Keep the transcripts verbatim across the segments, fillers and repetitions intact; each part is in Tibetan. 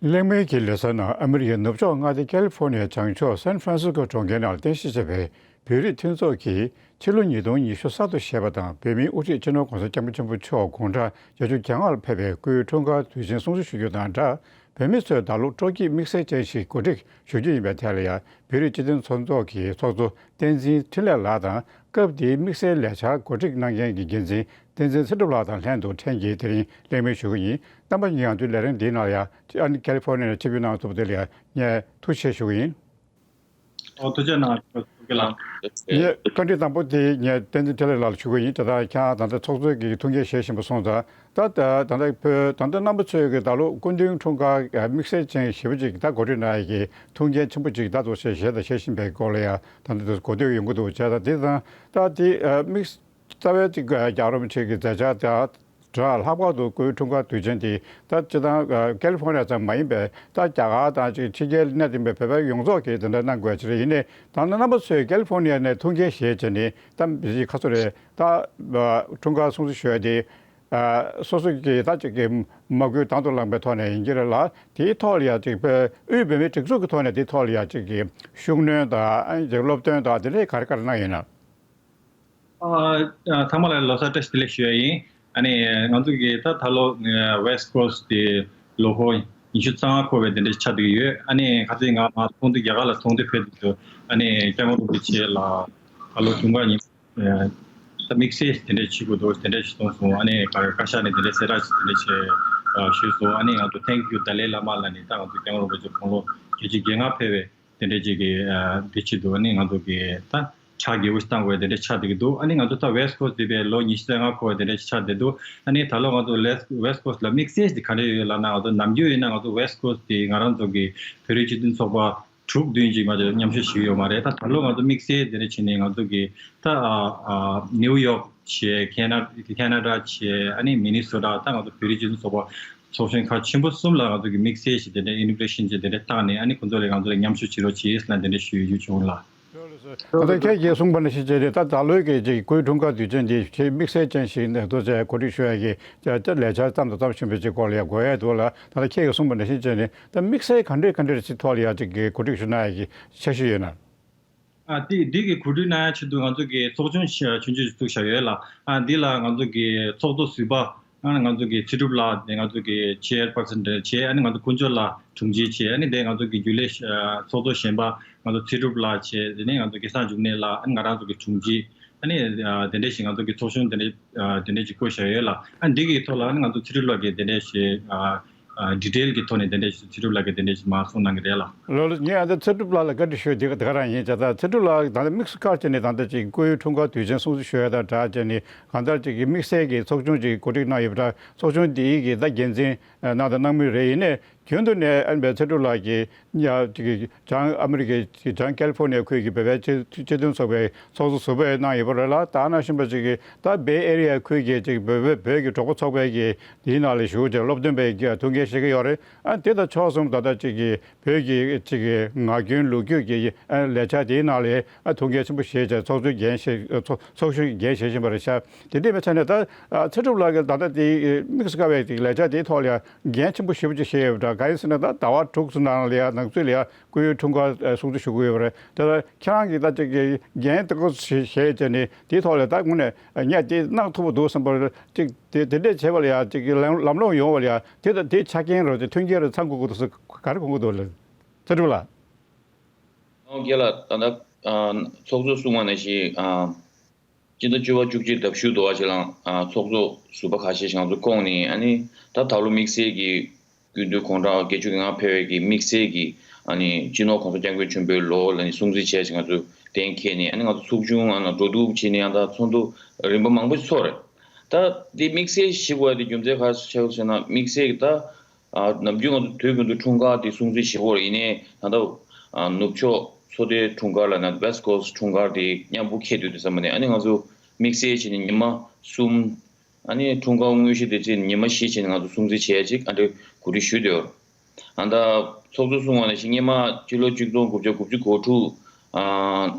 གླེང་མོལ་གྱི་ལེ་ཚན་ནང་ཨ་མི་རི་ཀའི་ནུབ་ཕྱོགས་མངའ་སྡེ་ཀ་ལི་ཧྥོ་ནི་ཡའི་བྱང་ཕྱོགས་སན་ཧྥ་རན་སིས་ཀོ་གྲོང་ཁྱེར་ནང་རྟེན་གཞི་བྱས་པའི་བོད་རིགས་མཐུན་ཚོགས་ཀྱིས་ཕྱི་ལོ་ཉིས་སྟོང་ཉི་ཤུ་གསར་དུ་བཞད་པ་དང་། བོད་མིའི་དབུ་ཁྲིད་སྤྱི་ནོར་༸གོང་ས་༸སྐྱབས་མགོན་ཆེན་པོ་མཆོག་དགུང་གྲངས་བརྒྱད་ཅུ་གྱ་ལྔ་ལ་ཕེབས་པའི་སྐུའི་འཁྲུངས་སྐར་དུས་ཆེན་སྲུང་བརྩི་ཞུ་རྒྱུ་དང་སྦྲགས། བོད་མི་ཚོས་ད་ལོ་སྤྲོ་སྐྱིད་དམིགས་བསལ་ཅན་ཞིག་གོ་སྒྲིག་ཞུ་རྒྱུ་ཡིན་པའི་ཐད་ལ་ཡང་། བོད་རིགས་སྤྱི་མཐུན་ཚོགས་གཙོ་གི་ཚོགས་གཙོ་བསྟན་འཛིན་འཕྲིན་ལས་ལགས་དང་། སྐབས་དེའི་དམིགས་བསལ་ལས་འཆར་གོ་སྒྲིག་གནང་མཁན་གྱི་འགན་འཛིན་བསྟན་འཛིན་ཚེ་སྒྲུབ་ལགས་དང་ལྷན་དུ་ཕྲན་གྱིས་དེ་རིང་གླེང་མོལ་ཞུ་གི་ཡིན། རྣམ་པ་གཉིས་ཡང་དུས་ལས་རིམ་འདིའི་ནང་ལ་ཡང་ཨ་ནི་ཀ་ལི་ཧྥོ་ནི་ཡ་ལ་ཆིབས་བསྒྱུར་གནང་ཐུབ་པ་དེ་ལ་ཡང་ངས་ཐུགས་རྗེ་ཆེ་ཞུ་གི་ཡིན། ཨོ་ཐུགས་རྗེ་གནང་། ཐུགས་རྗེ་གནང་། ངས་བཀའ་འདྲི་དང་པོ་དེ་ངས་བསྟན་འཛིན་འཕྲིན་ལས་ལགས་ལ་ཞུ་གི་ཡིན། དེ་དང་ཁྱེད་རང་ད་ལྟ་ཚོགས་གཙོ་གི་ཐུགས་འགན་བཞེས་བཞིན་པ་སོང་ཙང་། ད་ད་ད་ལྟ་བོད་ད་ལྟ་རྣམ་པ་ཚོས་ཀྱི་ད་ལོ་སྐུ་མདུན་འཁྲུངས་སྐར་དམིགས་བསལ་ཅན་ཞེ་པོ་ཅིག་ད་གོ་སྒྲིག་གནང་ཡས་ཀྱི་ཐུགས་འགན་ཆེན་པོ་ཅིག་ད་དུ་བཞེས་བཞེས་དང་བཞེས་བཞིན་པའི་སྐོར་ལ་ཡང་ད་ལྟ་དུ་གོ་ཐོས་ཡོང་གི་འདུག་བྱས་ཙང་། དེ་དང་ད་དེ་དམིགས་རྩ་བའི་ཅིག་རྒྱལ་བ་རིན་པོ་ཆེ་གི་མཛད་འཆར་དང་སྦྲགས། ལྷག་པར་དུ་སྐུའི་འཁྲུངས་སྐར་དུས་ཆེན་དེ་ད་སྤྱིར་བཏང་ཀ་ལི་ཧྥོ་ནི་ཡ་ཙམ་མ་ཡིན་པའི་ད་རྒྱ་གར་དང་ཅིག་ཕྱི་རྒྱལ་གནས་སྡོད་པའི་བོད་པ་ཡོངས་རྫོགས་ཀྱིས་དེ་འདྲ་གནང་དགོས་ཀྱི་རེད། ཡིན་ནའི་ད་ལྟ་རྣམ་པ་ཚོས་ཀ་ལི་ཧྥོ་ནི་ཡ་ནས་ཐུགས་འགན་བཞེས་བྱས་ནས་ད་ཁ་སོ་རེད། ད་འཁྲུངས་སྐར་སྲུང་བརྩི་ཞུ་ཡ་དེ། ཨ་སོ་སོ་གི་ད་ཅིག་གི་མ་བསྐུལ་དང་དུ་བླངས་པའི་ཐོག་ནས་ཡིན་གྱི་རེད་ལ། དེའི་ཐོག་ལ་ཡང་ཅིག་བོད་དབུས་བོད་མིའི་སྒྲིག་འཛུགས་ཀྱི་ཐོག་ནས་དེའི་ཐོག་ལ་ཡང་ཅིག་གི་ཤུགས་སྣོན་དང་ཅིག་སློབ་སྟོན་དང་དེ་འདྲའི་ག་རེ་ག་རེ་གནང་ཡོད་ན། ཨ་ཨ་ཚང་མ་ལ་ལོ་གསར་བཀྲ་ཤིས་བདེ་ལེགས་ཞུ་ཡ་ཡིན། ཨ་ནི་ང་ཚོ་གི་ད་ད་ལོ་West Coast དེ་ལོ་འཁོར་ཉི་ཤུ་རྩ་ལྔ་འཁོར་བའི་དེ་འདྲ་ཆགས་བསྡད་ཡོད། ཨ་ནི་ཁ་སང་ང་མར་ཚོགས་འདུ་རྒྱ་གར་ལ་ཚོགས་འདུ་ཕེབས་དུས་ཨ་ནི་སྐྱབས་མགོན་རིན་པོ་ཆེ་ལ་ད་ལོ་འཁྲུངས་སྐར་ཉིན། ད་དམིགས་བསལ་དེ་འདྲ་བྱེད་དགོས་འདུག་དེ་འདྲ་ཞིག་གསུངས་སོང་། ཨ་ནི་བཀའ་བཀའ་ཤག་ནས་དེ་འདྲ་གསལ་བསྒྲགས་ཞིག་དེ་འདྲ་བྱས་ཞུས་སོང་། ཨ་ནི་ང་ཚོ་Thank you Dalai Lama ལབ་ནས་ད་ང་ཚོ་སྐྱབས་མགོན་རིན་པོ་ཆེ་དགུང་ལོ་བརྒྱད་ཅུ་གྱ་ལྔ་ཕེབས་པའི་དེ་འདྲ་ཅིག་གི་འདི་ཆེད་དུ་ཨ་ནི་ང་ཚོ་གི་ད་ཕྱག་རྒྱལ་པོ་ཞིག་བཏང་དགོས་དེ་འདྲ་ཆགས་བསྡད་ཀྱི་འདུག་ཨ་ནི་ང་ཚོ་ད་West Coast དེ་བས་ལོ་ཉི་ཤུ་རྩ་ལྔ་འཁོར་བའི་དེ་འདྲ་ཞིག་ཆགས་བསྡད་འདུག་ཨ་ནི་ད་ལོ་ང་ཚོ་West Coast ལ་དམིགས་བསལ་དེ་ག་འདྲ་ཡོད་ལབ་ན། ང་ཚོ་ནམ་རྒྱུན་ཡིན་ན་ང་ཚོ་West Coast དེ་ང་རང་ཚོ་གི་བོད་རིགས་སྤྱི་མཐུན་ཚོགས་པ་དྲུག་བདུན་ཅིག་མ་གཏོགས་མཉམ་ཞུགས་བྱེད་ཀྱི་ཡོད་མ་རེད། ད་ད་ལོ་ང་ཚོ་དམིགས་བསལ་དེ་འདྲ་བྱས་ནས་ང་ཚོ་གི་ད་ཨ་ཨ་ནིའུ་ཡོག་བྱས། ཁེ་ན་ཁེ་ན་ཌ་བྱས། ཨ་ནི་མི་ནི་སོ་ཊ། ད་ང་ཚོ་བོད་རིགས་སྤྱི་མཐུན་ཚོགས་པ་ཚོགས་གཞོན་ཁག་ཆེན་པོ་གསུམ་ལ་ང་ཚོ་གི་དམིགས་བསལ་ཞིག་དེ་འདྲ་ཨིན་ཊི་གྷི་རེ་ཤན་ཅིག་དེ་འདྲ་བཏང་ནས། ཨ་ནི་ཁོང་ཚོ་ལ་ང་ཚོ་ལ་མཉམ་ཞུགས་བྱེད་རོགས་བྱེད་ཟེར་ལ་དེ་འདྲ་ཞུ་རྒྱུ་བྱུང་ལ། ད་ལྟ་ཁྱེད་ཀྱིས་གསུངས་པ་ནང་བཞིན་བྱས་ནས། ད་ད་ལོའི་གི་ཅིག་སྐུའི་འཁྲུངས་སྐར་དུས་ཆེན་འདི་ཆེས་དམིགས་བསལ་ཅན་ཞིག་ནས་ཐུགས་རྗེ་གོ་སྒྲིག་ཞུ་ཡ་གི་ལས་འཆར་ཙམ་དང་ཙམ་ཞིག་ཡིན་པའི་ཅིག་སྐོར་ལ་ཡང་གོ་ཡ་འདུག་ལ། ད་ལྟ་ཁྱེད་ཀྱིས་གསུངས་པ་ནང་བཞིན་བྱས་ནས། ད་དམིགས་བསལ་ག་འདྲས་ག་འདྲས་ཅིག་ཐོག་ལ་ཡང་ཅིག་གི་གོ་སྒྲིག་ཞུ་གནང་ཡ་གི་འཆར་གཞི་ཡོད་ན། ཨ་འདི་འདི་གི་གོ་སྒྲིག་གནང་ཡ་ཆེད་དུ་ང་ཚོ་གི་ཚོགས་ཆུང་ཆུང་ཆུང་ཞིག་བཙུགས་བཞག་ཡོད་ལ། ཨ་འདི་ལ་ང་ཚོ་གི་ཚོགས་གཙོ་ཟུར་པ། ཨ་ང་ཚོ་གི་ཚེ་སྒྲུབ་ལགས་དེ་ང་ཚོ་གི་ཆེར་པར་སན་བྱས། ཨ་ནི་ང་ཚོ་དཀོན་མཆོག་ལགས་དྲུང་ཆེ་བྱས། ཨ་ནི་དེ་ང་ཚོ་གི་རྒྱུན་ལས་ཨ་ཚོགས་གཙོ་གཞན་པ་ང་ཚོ་ཚེ་སྒྲུབ་ལགས་བྱས། དེ་ནས་ང་ཚོ་སྐལ་བཟང་འབྱུང་གནས་ལགས། ཨ་ནི་ང་རང་ཚོ་གི་དྲུང་ཆེ། ཨ་ནི་ཨ་དེ་འདྲས་ཞིག་ང་ཚོ་གི་ཚོགས་ཆུང་དེ་འདྲས་ཨ་དེ་འདྲས་ཅིག་བསྐོས་བཞག་ཡོད་ལ། ཨ་འདི་གི་ཐོག་ལ་ཨ་ནི་ང་ཚོ་ཚེ་སྒྲུབ་ལགས་ཀྱིས་དེ་འདྲས་ཞིག་ཨ་ཨ་ཌི་ཊེལ་གྱི་ཐོག་ནས་དེ་འདྲས་ཞིག་ཚེ་སྒྲུབ་ལགས་ཀྱིས་དེ་འདྲས་ཞིག་མར་གསུངས་གནང་གི་རེད་ལ། ལགས་ལགས། ངས་ཨ་ད་ཚེ་སྒྲུབ་ལགས་ལ་བཀའ་འདྲི་ཞུ་ཡ་དེ་ག་དེ་ག་རང་ཡིན། བྱས་ཙང་ཚེ་སྒྲུབ་ལགས་ད་ལྟ་དམིགས་བསལ་གྱིས་ནི་ད་ལྟ་ཅིག་སྐུའི་འཁྲུངས་སྐར་དུས་ཆེན་སྲུང་བརྩི་ཞུ་ཡ་དང་སྦྲགས་བྱས་ནས། གང་ལྟར་ཅིག་གི་དམིགས་བསལ་གྱི་ཚོགས་ཆུང་ཅིག་གོ་སྒྲིག་གནང་ཡོད་པ་འདྲ། ཚོགས་ཆུང་འདིའི་གི་ད་འགན་འཛིན་གནང་དང་གནང་མུས་རེད། ཡིན་ནའི་རྒྱུན་དུ་ནས་ཨ་ནི་བའི་ཚེ་སྒྲུབ་ལགས་ཀྱིས་ཡ་ཅིག་གི་བྱང་ཨ་མི་རི་ཀའི་བྱང་ཀ་ལི་ཧྥོ་ནི་ཡ་ཁུལ་གྱི་བོད་པའི་སྤྱི་སྤྱི་མཐུན་ཚོགས་པའི་ཚོགས་གཙོ་ཟུར་པ་གནང་ཡོད་པ་རེད་ལ། ད་ག་ནང་བཞིན་པ་ཅིག་གི་ད་བེ་ཨེ་རི་ཡ་ཁུལ་གྱི་ཅིག་བོད་བོད་བོད་ཀྱི་གྲོགས་པོ་ཚོགས་པའི་གི་དེའི་ནང་ལ་ཞུགས་བྱས་སློབ་སྟོན་པའི་གི་ཐུགས་འགན་བཞེས་ཀྱི་ཡོད་རེད། ཨ་དེ་དང་ཕྱོགས་གསུམ་ད་ལྟ་ཅིག་གི་བོད་ཀྱི་ཅིག་གི་ངག་རྒྱུན་ལོ་རྒྱུས་ཀྱི་ཨ་ལས་འཆར་དེའི་ནང་ལ་ཨ་ཐུགས་འགན་ཆེན་པོ་བཞེས་བྱས་ཚོགས་གཙོའི་འགན་བཞེས། ཚོགས་ཚོགས་གཞོན་གྱི་འགན་བཞེས་བཞིན་པ་རེད་ཤག་དེ་འདྲ་ཡིན་པའི་ཆ་ནས་ད་ཨ་ཚེ་སྒྲུབ་ལགས་ཀྱིས་ད་ལྟ་དེ་དམིགས་སུ་བཀར་བའི་དེ་ལས་འཆར་དེའི་ཐོག་ལ་ཡང་འགན་ཆེན་པོ་ཞེ་པོ་ཅིག་བཞེས་ཡོད་པ་འདྲ། གང་ཡིན་ཟེར་ན་ད་ཟླ་བ་དྲུག་ཙམ་ནང་ལ་ཡང་ནང་ཚུད་ལ་ཡང་སྐུའི་འཁྲུངས་སྐར་སྲུང་བརྩི་ཞུ་གི་ཡོད་པ་རེད། དེ་ལ་ཁྱེད་རང་གིས་ད་ཅིག་གི་འགན་དེ་ཚོ་བཞེས་བྱས་ནས་དེའི་ཐོག་ལ་ད་དངོས་གནས་ངས་དེ་གནང་ཐུབ་པ་འདུག་བསམ་པ་ཅིག་དེ་དེ་འདྲས་བྱེད་པ་ལ་ཡང་ཅིག་གི་ལམ་ལམ་ལྷོང་ཡོང་བ་ལ་ཡང་དེ་དང་དེའི་ཆ་རྐྱེན་རོགས་དེ་མཐུན་རྐྱེན་རོགས་ཚང་དགོས་ཀྱི་འདུག་ཟེར་ག་རེ་དགོངས་ཀྱི་འདུག་ལགས། ཚེ་སྒྲུབ་ལགས། ཨོ་རྒན་ལགས། ད་ལྟ་ཨ་ཚོགས་གཙོ་གསུངས་པ་ནང་བཞིན་ཨ་སྤྱི་ཟླ་བཅུ་པ་བཅུ་གཅིག་ཟླ་བཞུགས་འདུག་བ། ཅིག་ལ་ཨ་ཚོགས་གཙོ་ཟུར་པ་ཁ་ཤས་ཤིག་ང་ཚོ་བསྐོངས་ནས། ཨ་ནི་ད་ད་ལོ་དམིགས་བསལ་གྱི་སྐུ་མདུན་དགུང་གྲངས་བརྒྱད་ཅུ་གྱ་ལྔ་ཕེབས་པའི་གི་དམིགས་བསལ་གྱི་ཨ་ནི་སྤྱི་ནོར་༸གོང་ས་༸སྐྱབས་མགོན་ཆེན་པོའི་ལོ་ལ་ནི་སྲུང་བརྩི་བྱས་ཅིག་ང་ཚོ་གཏན་འཁེལ་ནས། ཨ་ནི་ང་ཚོ་ཚོགས་ཆུང་ཨ་ནང་འགྲོ་འདུག་བྱས་ནས་ཡང་ད་ཚོགས་འདུ་རིམ་པ་མང་པོ་ཞིག་ཚོགས་རེད། ད་འདི་དམིགས་བསལ་ཞིག་བ་དེ་རྒྱུ་མཚན་ག་རེ་ཆགས་ཟེར་ན། དམིགས་བསལ་གྱི་ད་ཨ་ནམ་རྒྱུན་ང་ཚོ་དུས་རྒྱུན་དུ་འཁྲུངས་སྐར་དེ་སྲུང་བརྩི་ཞུ་གི་ཡོད་རེད། ཡིན་ནའི་ད་ལྟ་ཨ་ནུབ་ཕྱོགས་མཚོ་དེ་འཁྲུངས་སྐར་ལ་ན་West Coast འཁྲུངས་སྐར་དེ་མཉམ་པོ་འཁེལ་དུས་དེ་ཙམ་པ་ནས། ཨ་ནི་ང་ཚོ་དམིགས་བསལ་བྱས་ནས་ཉི་མ་གསུམ། ཨ་ནི་འཁྲུངས་སྐར་དངོས་གཞི་དེ་བརྩིས་ནས་ཉི་མ་བཞི་བྱས་ནས་ང་ཚོ་སྲུང་བརྩི་བྱས་ཅིག་ཨ་འདྲ་གོ་སྒྲིག་ཞུས་ཏེ་ཡོད། ཨ་ད་ཚོགས་གཙོ་གསུངས་པ་ནང་བཞིན་སྔོན་མ་སྤྱི་ལོ་གཅིག་སྟོང་དགུ་བརྒྱ་དགུ་བཅུ་གོ་དྲུག་ཨ་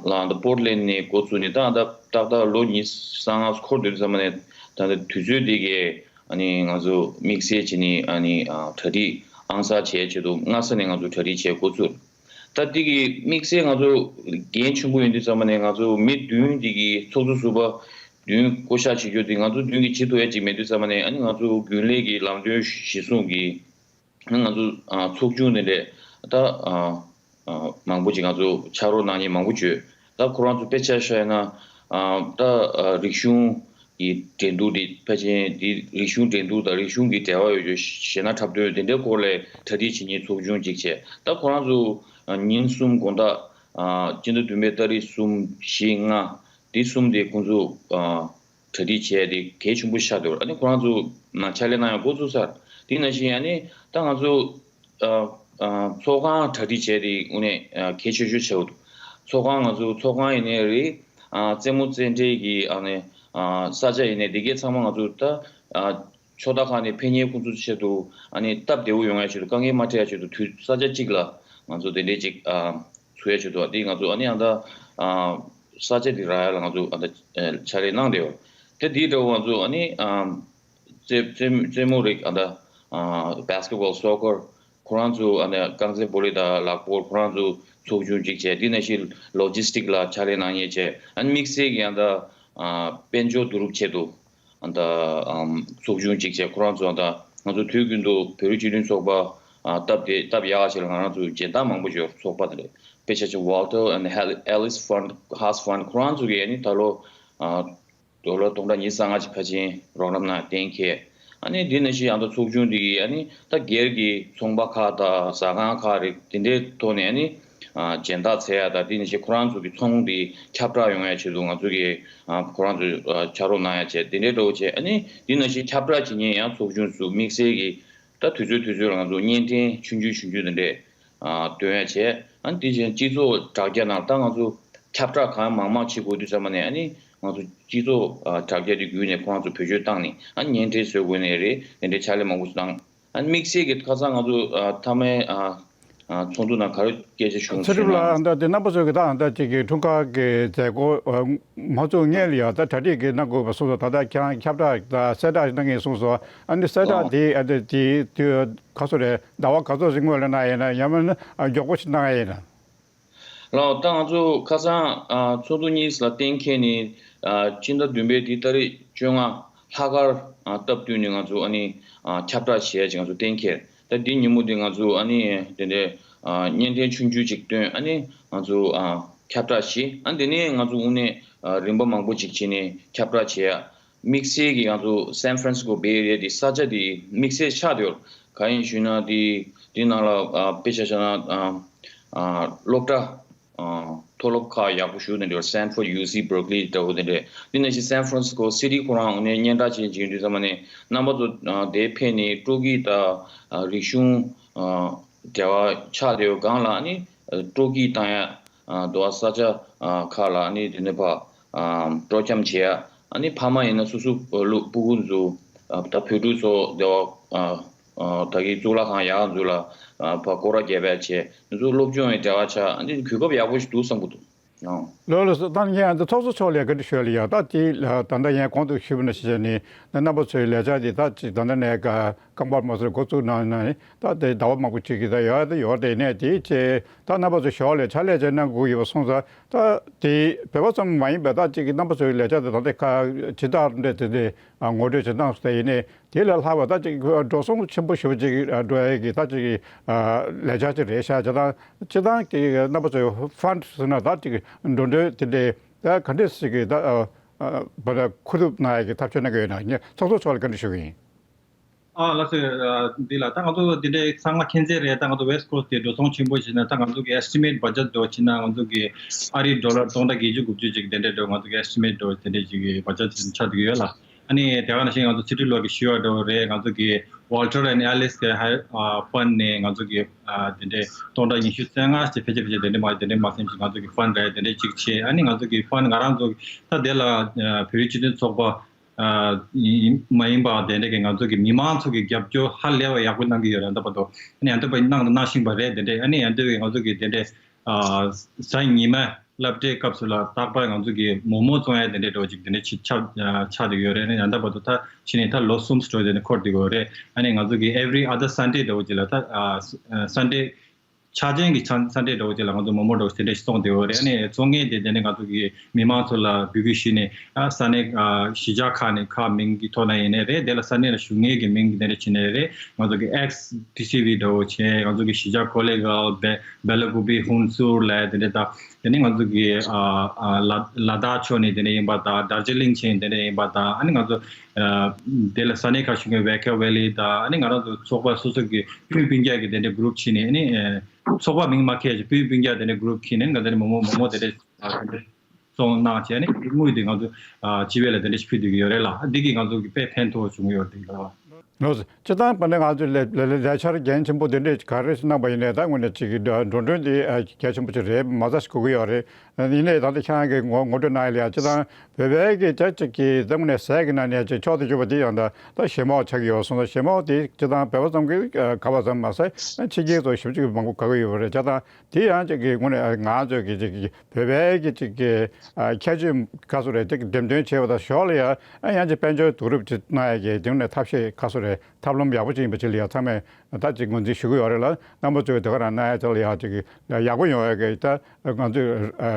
ལ་ད་པོར་ཊ་ལེན་ཌ་ནས་འགོ་བཙུགས་ནས། ད་ད་ཏག་ཏག་ལོ་ཉི་ཤུ་རྩ་ལྔ་འཁོར་དུས་ཙམ་པ་ནས་ད་ད་དུས་ཚོད་འདི་གའི་ཨ་ནི་ང་ཚོ་དམིགས་བསལ་བྱས་ནས་ཨ་ནི་ཨ་གྲ་སྒྲིག་ ཨང་གསར་བྱེད་ཆེད་དུ་སྔ་ས་ནས་ང་ཚོ་གྲ་སྒྲིག་བྱེད་འགོ་ཚུགས། ད་འདི་གི་དམིགས་བསལ་ང་ཚོ་འགན་ཆེན་པོ་ཡོད་དུས་ཙམ་པ་ནས་ང་ཚོ་མི་བདུན་འདི་གི་ཚོགས་གཙོ་ཟུར་པ་བདུན་བསྐོ་བཞག་བྱེད་རྒྱུ་འདི་ང་ཚོ་མདུན་གྱི་བྱེད་ཐུབ་ཡ་ཅིག་མེད་དུས་ཙམ་པ་ནས། ཨ་ནི་ང་ཚོ་རྒྱུན་ལས་ཀྱི་ལམ་སྟོན་གཞིར་བཟུང་གིས་ང་ཚོ་ཨ་ཚོགས་ཆུང་འདི་འདྲས་ད་ཨ་ཨ་མང་པོ་ཅིག་ང་ཚོ་ཕྱག་རོགས་གནང་མཁན་མང་པོ་བྱོས། ད་ཁོ་རང་ཚོ་དཔེ་ཆ་བཞག་ན་ཨ་ད་ཨ་རིག་གཞུང་གི་འགྲན་བསྡུར་འདི་ཕལ་ཆེར་འདི་རིག་གཞུང་འགྲན་བསྡུར་དང་རིག་གཞུང་གི་འབྲེལ་བ་ཡོད་རྒྱུ་གཞས་སྣ་འཁྲབ་སྟོན་དེ་འདྲའི་སྐོར་ལ་གྲ་སྒྲིག་བྱེད་མཁན་ཚོགས་ཆུང་ཅིག་བྱས། ད་ཁོ་རང་ཚོ་ཨ་ཉིན་གསུམ་དགོང་དག་ཨ་སྤྱི་ཟླ་བདུན་པའི་ཏ་རིག་གསུམ་བཞི་ལྔ་འདི་གསུམ་དེ་ཁོང་ཚོ་ཨ་གྲ་སྒྲིག་བྱས་ཏེ་གལ་ཆེན་པོ་ཆགས་འདུག་ཨ་ནི་ཁོ་རང་ཚོ་ནང་ཕྱག་ལས་གནང་ཡག་འགོ་བཙུགས་ཚར། དེ་ནང་བཞིན་ཨ་ནི་ད་ང་ཚོ་ཨ་ཨ་ཚོགས་ཁང་གྲ་སྒྲིག་བྱས་ཏེ་དངོས་གནས་ཨ་གལ་ཆེ་ཤོས་ཆགས་འདུག་ཚོགས་ཁང་ང་ཚོ་ཚོགས་ཁང་ཡིན་ནའི་རེད། ཨ་རྩེད་མོ་རྩེད་འགྲན་གྱི་ཨ་ནི་ཨ་ས་ཆ་ཡིན་ནའི་འདི་གའི་ཚང་མ་ང་ཚོ་ད་ཨ་ཕྱོགས་མཐའ་ཁག་ནས་ཕེབས་མཁན་ཁོང་ཚོའི་ཆེད་དུ་ཨ་ནི་སྟབས་བདེ་པོ་ཡོང་ཡ་ཆེད་དུ་དཀའ་ངལ་མ་འཕྲད་ཡ་ཆེད་དུ་དུས་ས་ཆ་གཅིག་ལ་ང་ཚོ་དེ་འདྲའི་ཅིག་ཨ་ཚུགས་ཡ་ཆེད་དུ་དེ་ང་ཚོ་ཨ་ནི་ཨ་ད་ཨ་ས་ཆ་དེ་རག་ཡ་ལ་ང་ཚོ་ཨ་ད་ཨ་ཕྱག་ལས་གནང་བསྡད་ཡོད། དེ་དེའི་འདྲ་བོ་ང་ཚོ་ཨ་ནི་ཨ་རྩེད་རྩེད་རྩེད་མོ་རིགས་ཨ་ད་ཨ་basketball, soccer ཁོ་རང་ཚོ་ཨ་ནི་རྐང་རྩེད་སྤོ་ལོ་དང་ལག་སྤོལ་ཁོ་རང་ཚོ་ཚོགས་ཆུང་གཅིག་བྱས། དེ་ནང་བཞིན་logistic ལ་ཕྱག་ལས་གནང་མཁན་བྱས། ཨ་ནི་དམིགས་བསལ་གྱི་ཨ་ད་ཨ་དཔལ་འབྱོར་བསྡུ་རུབ་ཆེད་དུ་ཨ་ད་ཨམ་ཚོགས་ཆུང་གཅིག་བྱས། ཁོ་རང་ཚོ་ཨ་ད་ང་ཚོ་དུས་རྒྱུན་དུ་བོད་རིགས་སྤྱི་མཐུན་ཚོགས་པ་ཨ་སྟབས་བདེ་སྟབས་ཡག་ཞིག་ལ་ང་རང་ཚོ་སྦྱིན་བདག་མང་པོ་ཡོད། ཚོགས་པ་དེ་རེད། དཔེ་ཆ་ཆེ་Walter and Hel- Alice Fund, Haas Fund ཁོ་རང་ཚོ་གིས་ཨ་ནི་ད་ལོ་ཨ་ཌོ་ལར་སྟོང་ཕྲག་ཉི་ཤུ་རྩ་ལྔ་ཅིག་ཕལ་ཆེར་རོགས་རམ་གནང་གཏན་འཁེལ། ཨ་ནི་འདི་ནང་བཞིན་ཨ་ད་ཚོགས་ཆུང་འདི་གིས་ཨ་ནི་ད་སྒེར་གྱི་ཚོང་པ་ཁག་དང་ཟ་ཁང་ཁག་རེད། དེ་འདྲའི་ཐོག་ནས་ཨ་ནི་ཨ་སྦྱིན་བདག་འཚོལ་ཡ་དང་། དེ་ནང་བཞིན་ཁོ་རང་ཚོ་གི་ཚོང་འདི་ཁྱབ་བསྒྲགས་ཡོང་ཡ་ཆེད་དུ་ང་ཚོ་གིས་ཨ་ཁོ་རང་ཚོ་ཨ་ཕྱག་རོགས་གནང་ཡ་བྱས། དེ་འདྲའི་འདྲ་བོ་བྱས། ཨ་ནི་འདི་ནང་བཞིན་ཁྱབ་བསྒྲགས་བྱེད་མཁན་ཡང་ཚོགས་ཆུང་ཚོ་དམིགས་བསལ་གྱི་ད་དུས་ཚོད་དུས་ཚོད་ལ་ང་ཚོ་བརྙན་འཕྲིན་ཆུང་ཆུང་ཆུང་ཆུང་དེ་འདྲས་ཨ་སྟོན་ཡ་བྱས། ཨ་ནི་དེ་བཞིན་སྤྱི་ཚོགས་དྲ་རྒྱ་ནང་ད་ང་ཚོ་ཁྱབ་བསྒྲགས་གང་མང་མང་བྱེད་དགོས་དུས་ཙམ་པ་ནས་ཨ་ནི་ང་ཚོ་སྤྱི་ཚོགས་ཨ་དྲ་རྒྱ་དེ་བརྒྱུད་ནས་ཁོ་རང་ཚོ་བེད་སྤྱོད་བཏང་ནས་ཨ་ནི་བརྙན་འཕྲིན་བཟོ་དགོས་ནས་རེད། དེ་འདྲའི་ཕྱག་ལས་མང་པོ་ཞིག་བཏང་། ཨ་ནི་དམིགས་བསལ་གྱི་ཁ་སང་ང་ཚོ་ཨ་མཐའ་མའི་ཨ་ཨ་ཚོགས་འདུ་ནང་ག་རེ་སྐད་ཆ་བྱུང་ཚེ་ཞུས་རིང་ལ་ན། ཨ་ད་དེ་རྣམ་པ་ཚོ་གི་ད་ཨ་ད་ཅིག་གི་འཁྲུངས་སྐར་གྱི་མཛད་སྒོ་ཨ་མ་ཚུགས་སྔོན་ལ་ཡ་ད་གྲ་སྒྲིག་གི་གནང་དགོས་པ་སོང་ཙང་། ད་ལྟ་ཁྱེད་རང་ཁྱབ་བསྒྲགས་ད་གསལ་བསྒྲགས་གནང་མཁན་སོང་ཙང་། ཨ་ནི་གསལ་བསྒྲགས་ཨོ་དེ་ཨ་ད་དེ་དུས་ག་ཚོད་རེད། ཟླ་བ་ག་ཚོད་ཞིག་སྔོན་ལ་གནང་ཡིན་ན། ཡང་མིན་ན་ཨ་མགྱོགས་པོ་ཞིག་གནང་ཡ་ཡིན་ན། ལགས། ད་ང་ཚོ་ཁ་སང་ཨ་ཚོགས་འདུ་གཉིས་ལ་གཏན་འཁེལ་ནས་ཨ་སྤྱི་ཟླ་བདུན་པའི་འདི་ཏ་རིག་བཅོ་ལྔ་ལྷག་དཀར་ཨ་སྟབས་བསྟུན་ནས་ང་ཚོ་ཨ་ནི་ཨ་ཁྱབ་བསྒྲགས་བྱེད་ཡ་ཅིག་ང་ཚོ་གཏན་འཁེལ། ད་འདི་ཉིན་མོ་འདི་ང་ཚོ་ཨ་ནི་དེ་འདྲའི་ཨ་བརྙན་འཕྲིན་ཆུང་ཆུང་ཅིག་བཏོན། ཨ་ནི་ང་ཚོ་ཨ་ཁྱབ་བསྒྲགས་བྱས། ཨ་དེ་ནས་ང་ཚོ་དངོས་གནས་ཨ་རིམ་པ་མང་པོ་ཅིག་བྱས་ནས་ཁྱབ་བསྒྲགས་བྱེད་ཡ། དམིགས་བསལ་གྱི་ང་ཚོ་San Francisco Bay Area འདི་ས་ཆ་འདི་དམིགས་བསལ་ཆགས་བསྡད་ཡོད། གང་ཡིན་ཞུས་ན་འདི་འདི་ནང་ལ་ཨ་དཔེ་ཆ་བཞག་ན་ཨ་ཨ་སློབ་གྲྭ་ཨ་མཐོ་སློབ་ཁག་ཡག་པོ་ཞེ་པོ་དེ་འདྲ་ཡོད། Stanford, U C, Berkeley འདྲ་བོ་དེ་འདྲ། འདི་ནང་བཞིན་San Francisco City ཁོ་རང་དངོས་གནས་སྙན་གྲགས་ཅན་ཅིག་ཡིན་དུས་ཙམ་པ་ནས་རྣམ་པ་ཚོ་ཨ་དེ་ཕེབས་ནས་སྤྲོ་སྐྱིད་དང་ཨ་རིག་གཞུང་ཨ་འབྲེལ་བ་ཆགས་བསྡད་ཡོད་སྒང་ལ་ཨ་ནི་སྤྲོ་སྐྱིད་བཏང་ཡ། ཨ་འདུག་པ། ས་ཆ་ཨ་ཁག་ལ་ཨ་ནི་དེ་ནས་ཕར་ཨ་སྤྲོ་འཆམ་བྱེད་ཡ། ཨ་ནི་ཕ་མ་ཡིན་ན་སོ་སོ་ཨ་ལུ་སྤུ་གུ་ཚོ་ཨ་ད་བོད་ཕྲུག་ཚོ་འདུག་པ། ཨ་ཨ་ད་གི་གཙུག་ལག་ཁང་ཡག་ཚོ་ལ་ཨ་ཕར་སྐོར་ར་རྒྱག་པ་བྱས། དེ་ཚོ་སློབ་སྦྱོང་ཡི་འབྲེལ་བ་ཆགས། ཨ་ནི་གོ་སྐབས་ཡག་པོ་ཞིག་འདུག་བསམ་གྱི་འདུག་ཨང་། ལགས་ལགས་སོ། ད་ངས་ཨ་ད་ཚོགས་གཙོ་མཆོག་ལ་བཀའ་འདྲི་ཞུ་ཡ་ལ་ཡ། ད་དེ་ལ་ད་ལྟ་ངས་གོང་དུ་ཞུས་པ་ནང་བཞིན་བྱས་ནས་ད་རྣམ་པ་ཚོའི་ལས་འཆར་འདི་ད་ཅིག་ད་ལྟ་ནས་ཀ་རྐང་པར་མ་ཟེར་འགོ་བཙུགས་གནང་ན་ནི་ད་དེ་ཟླ་བ་མང་པོ་ཅིག་གི་ད་ཡོད་ད་ཡོད་དེ་ནས། དེའི་ཆེད་ད་རྣམ་པ་ཚོ་ཞོར་ལས་ཕྱག་ལས་ཅིག་གནང་དགོས་ཡོད་པ་སོང་ཙང་། ད་དེ་བོད་པ་ཙམ་མ་ཡིན་པའི་ད་ཅིག་གི་རྣམ་པ་ཚོའི་ལས་འཆར་དེ་ད་ལྟ་ཁ་ཇི་ལྟར་འདྲ་དེ་འདྲ་ངོ་སྤྲོད་ཅིག་གནང་སོང་། དེ་ཡིན་ནའི་དེ་ལས་ལྷག་པ་ད་ཅིག་འགྲོ་སོང་ཆེན་པོ་ཞེ་པོ་ཅིག་འགྲོ་ཡ་གི་ད་ཅིག་གི་ལས་འཆར་ཅིག་རེད་ཤག་སྤྱིར་བཏང་སྤྱིར་བཏང་གི་རྣམ་པ་ཚོའི་ཕན་ཌི་ཟེར་ན་ད་ཅིག་འགྲོ་གྲོན་དེ་འདྲའི་ད་ག་འདྲས་ཞིག་གི་ད་བར་མཁོ་སྒྲུབ་གནང་ཡ་གི་ཐབས་ཤེས་གནང་གི་ཡོད་ན། ངས་ཚོགས་གཙོ་མཆོག་ལ་བཀའ་འདྲི་ཞུ་གི་ཡིན། ཨ་ལགས་སོ། ཨ་འདི་ལ་ད་ང་ཚོ་འདི་འདྲའི་ཚང་མ་མཁྱེན་གསལ་རེད། ད་ང་ཚོ་West Coast དེ་འགྲོ་སོང་ཆེན་པོ་བྱས་ན། ད་ང་ཚོ་གི་estimate budget འདྲ་བྱས་ན་ང་ཚོ་གི་ཨ་རིའི་ཌོ་ལར་སྟོང་ཕྲག་བརྒྱད་ཅུ་དགུ་བཅུ་ཅིག་དེ་འདྲའི་འདྲ་ང་ཚོ་གི་estimate འདྲ་དེ་འདྲའི་ཅིག་གི་budget ཆགས་བསྡད་ཀྱི་ཡོད་ལ། ཨ་ནི་དེ་ག་ནང་བཞིན་ང་ཚོ་ཕྱི་དྲིལ་ལོག་གི་ཞུ་བ་འདྲ་རེད། ང་ཚོ་གི་Walter and Alice གི་ཧ་ཨ་fund ནས་ང་ཚོ་གི་ཨ་དེ་འདྲའི་སྟོང་ཕྲག་ཉི་ཤུ་རྩ་ལྔ་ཞིག་ཕལ་ཆེར་ཕལ་ཆེར་དེ་འདྲའི་མ་དེ་འདྲའི་མ་སེམས་ཅིག་ང་ཚོ་གི་fund རེད། དེ་འདྲའི་ཅིག་བྱས། ཨ་ནི་ང་ཚོ་གི་fund ང་རང་ཚོ་ད་དེ་ལ་ཨ་བོད་རིགས་སྤྱི་མཐུན་ཚོགས་པ་ཨ་ཡིན་མ་ཡིན་པ་དེ་འདྲ་གི་ང་ཚོ་གི་མི་མང་ཚོ་གི་རྒྱབ་སྐྱོར་ཧ་ལས་པ་ཡག་པོ་གནང་གི་ཡོད་རེད། ད་བར་དུ་ཨ་ནི་ཡང་དེ་བར་གནང་དང་གནང་བཞིན་པ་རེད། དེ་འདྲ་ཨ་ནི་ཡང་དེ་བས་ང་ཚོ་གི་དེ་འདྲ་ཨ་གཟའ་ཉི་མ་ སློབ་གྲྭའི་སྐབས་སུ་ལ་རྟག་པར་ང་ཚོ་གི་མོག་མོག་བཙོང་ཡ་དེ་འདྲའི་འདྲ་བོ་ཅིག་དེ་འདྲའི་ཆགས་ཆགས་བསྡད་ཡོད་རེད། ཨ་ནི་ཡང་ད་བར་དུ་ད་ཕྱི་ནས་ད་ལོ་གསུམ་འགྲོ་དེ་ནས་འཁོར་བསྡད་ཡོད་རེད། ཨ་ནི་ང་ཚོ་གི་every other Sunday འདྲ་བོ་ཅིག་ལ་ད་Sunday ཆགས་ཅན་གྱི་ཆ་Sunday འདྲ་བོ་ཅིག་ལ་ང་ཚོ་མོག་མོག་འདྲ་བོ་དེ་འདྲ་ཞིག་བཙོང་བསྡད་ཡོད་རེད། ཨ་ནི་བཙོང་མཁན་དེ་དེ་ནས་ང་ཚོ་གི་མི་མང་ཚོ་ལ་འབོད་སྐུལ་ཞུས་ནས་ཨ་ས་གནས་ཨ་གཞིས་ཆགས་ཁག་ནས་ཁག་མིང་གི་ཐོག་ནས་ཡིན་ནའི་རེད། དེ་ལ་ས་གནས་ལ་བཞུགས་མཁན་གྱི་མིང་གི་དེ་འདྲ་བྱས་ནའི་རེད། ང་ཚོ་གི་X D C V འདྲ་བོ་བྱས། ང་ཚོ་གི་གཞིས་ཆགས་ཀོ་ལེ་གྷལ་བེ་བེ་ལ་ཀུ་པི་ཧུན་སུར་ལབ་དེ་འདྲ་དང་། དེ་ནས་ང་ཚོ་གི་ཨ་ཨ་ལ་ལ་དྭགས་ཕྱོགས་ནས་དེ་འདྲ་ཡིན་པ་དང་། དར་ཇི་ལིང་ཕྱིན་དེ་འདྲ་ཡིན་པ་དང་། ཨ་ནི་ང་ཚོ་ཨ་དེ་ལ་ས་གནས་ཁག་བཞུགས་མཁན་ཝེ་ཁེ་ཝེ་ལི་དང་། ཨ་ནི་ང་རང་ཚོ་ཚོགས་པ་སོ་སོ་གི་སྤུན་སྤུན་ཀྱག་གི་དེ་འདྲ་གུ་རུབ་ཕྱིན་ནས། ཨ་ནི་ཨ་ཚོགས་པ་མིང་མ་ཁྱེར་ཅིག་སྤུན་སྤུན་ཀྱག་དེ་འདྲ་གུ་རུབ་ཕྱིན་ནས་ང་དེ་འདྲ་མོག་མོག་མོག་མོག་དེ་འདྲ་ཨ་དེ་འདྲ་བཙོང་གནང་བྱས། ཨ་ནི་དངུལ་དེ་ང་ཚོ་ཨ་སྤྱི་པའི་ལ་དེ་འདྲ་ཞིག་ཕུལ་སྡོད་ཀྱི་ཡོད་རེད་ལ། འདི་གིས་ང་ཚོ་གི་དཔེ་ཕན་ཐོགས་བྱུང་ཡོད་རེད་ལ། ལགས་སོ། སྤྱིར་བཏང་བ་ནི་ང་ཚོས་ལས་ལས་ལས་འཆར་རྒྱ་ཆེན་པོ་འདི་འདྲས་ག་རེ་ཞིག་གནང་པ་ཡིན་ནའི་ད་དངོས་གནས་ཅིག་གི་འགྲོ་འགྲོ་གྲོན་འདི་ཨ་གལ་ཆེན་པོ་ཅིག་རེད། མ་རྩ་ཞིག་དགོས་ཀྱི་ཡོད་རེད། ཡིན་ནའི་ད་ལྟ་ཁྱེད་རང་གིས་ངོ་ངོ་སྤྲོད་གནང་ཡ་ལ་ཡ་སྤྱིར་བཏང་བོད་པའི་གི་ཅག་ཅིག་གི་ད་དངོས་གནས་ཟས་ཀྱི་ནང་ནས་ཅིག་མཆོག་ཏུ་གྱུར་པ་འདི་ཡང་ད་ད་གཞས་མ་ཆགས་ཀྱི་ཡོད་སོང་ཙང་། གཞས་མ་འདི་སྤྱིར་བཏང་བོད་པ་ཙམ་གྱིས་ཨ་ག་པ་ཙམ་མ་ཟད་ཕྱི་རྒྱལ་ཚོ་ཞེ་པོ་ཅིག་མང་པོ་དགའ་གི་ཡོད་པ་རེད། བྱས་ཙང་དེ་ཡང་ཅིག་གི་དངོས་གནས་ང་ཚོས་གི་ཅིག་གི་བོད་པའི་གི་ཅིག་གི་ཨ་ཁྱད་ཆོས་ག་ཚོད་རེད་ཅིག་འགྲེམས་སྟོན་བྱས་པ་དང་། ཞོར་ལ་ཡང་ཨ་ཡང་ཅིག་དཔལ་འབྱོར་བསྡུ་རུབ་ཅིག་གནང་ཡ་གི་དེ་ནས་ཐབས་ཤེས་ག་ཚོད་རེད། ཐབས་ལམ་ཡག་པོ་ཅིག་ཡིན་པ་ཅིག་ལ་ཡང་ཚང་མས་ད་ཅིག་ངོས་འཛིན་ཞུ་གི་ཡོད་རེད་ལ། རྣམ་པ་ཚོས་དེ་ག་རང་གནང་ཡ་ཅིག་ལ་ཡང་ཅིག་ཡག་པོ་ཡོང་ཡ་གི་ད་ང་ཚོས་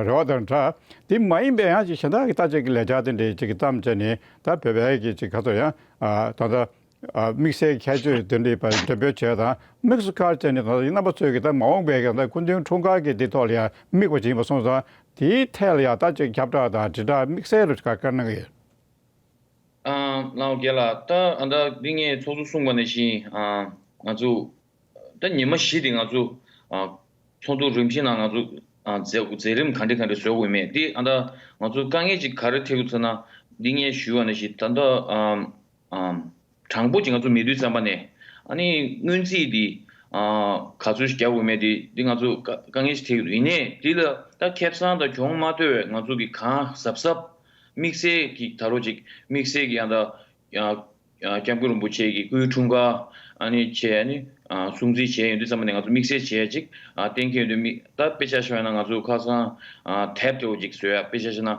རེ་བ་དང་འདྲ། དེ་མ་ཡིན་པའི་ཡང་ཅིག་གཞན་དག་གི་ད་ཅིག་གི་ལས་འཆར་དེ་འདྲའི་ཅིག་གི་བརྩམས་བྱས་ནས་ད་བོད་པའི་གི་ཅིག་ག་ཚོད་ཡང་ད་ལྟ། ཨ་དམིགས་བསལ་ཁྱད་ཆོས་དེ་འདྲའི་བ་འགྲེམས་སྤེལ་བྱས་དང་དམིགས་སུ་བཀར་བྱས་ནས། ད་རྣམ་པ་ཚོས་ཀྱི་ད་མ་འོངས་པའི་གི་ད་སྐུ་མདུན་འཁྲུངས་སྐར་གྱི་འདི་ཐོག་ལ་ཡང་དམིགས་པ་ཅིག་ཡིན་པ་སོང་ཙང་། དེའི་ཐད་ལ་ཡང་ད་ཅིག་ཁྱབ་བསྒྲགས་དང་དྲིལ་བསྒྲགས་དམིགས་བསལ་རུ་ག་ག་གནང་གི་ཡོད། ཨ་ལགས་རྒན་ལགས། ད་ཨ་ད་འདི་ངས་ཚོགས་གཙོ་གསུངས་པ་ནང་བཞིན་ཨ་ང་ཚོ་ད་ཉི་མ་བཞི་དེ་ང་ཚོ་ཨ་ཚོགས་འདུ་རིམ་བཞིན་ནང་ང་ཚོ་ཨ་མཛད་མཛད་རིམ་ག་འདྲ་ག་འདྲ་བཟོ་དགོས་མེད་དེ། ཨ་ད་ང་ཚོ་དཀའ་ངལ་ཅིག་ག་རེ་འཕྲད་ཡོད་ཟེར་ན། འདི་ངས་ཞུས་པ་ནང་བཞིན་ད་ལྟ་ཨ། ཨམ། གྲངས་འབོར་གྱི་ང་ཚོ་མེད་དུས་ཙམ་པ་ནས། ཨ་ནི་སྔོན་རྩིས་འདི་ཨ་ག་ཚོད་ཞིག་རྒྱག་དགོས་མེད་དེ་འདི་ང་ཚོ་དཀའ་དཀའ་ངལ་ཞིག་འཕྲད་ཀྱི་འདུག་ཡིན་ནའི་འདི་ལ་ད་ཁེ་བཟང་དང་གྱོང་མ་ལྟོས་པའི་ང་ཚོ་གི་གང་གཟབ་གཟབ་དམིགས་བསལ་གྱི་ད་རོ་ཅིག་དམིགས་བསལ་གྱི་ཡང་ད་ཡང་ཡང་སྐྱབས་མགོན་རིན་པོ་ཆེ་གི་སྐུའི་འཁྲུངས་སྐར་ཨ་ནི་བྱས། ཨ་ནི་ཨ་སྲུང་བརྩི་བྱས་ཡོང་དུས་ཙམ་པ་ནས་ང་ཚོ་དམིགས་བསལ་བྱས་ཅིག་ཨ་གཏན་འཁེལ་ཡོང་དུས། མི་ད་དཔེ་ཆ་བཞག་ན་ང་ཚོ་ཁ་སང་ཨ་དེབ་དེ་འོ་ཅིག་བཟོས་ཡ། དཔེ་ཆ་བཞག་ན།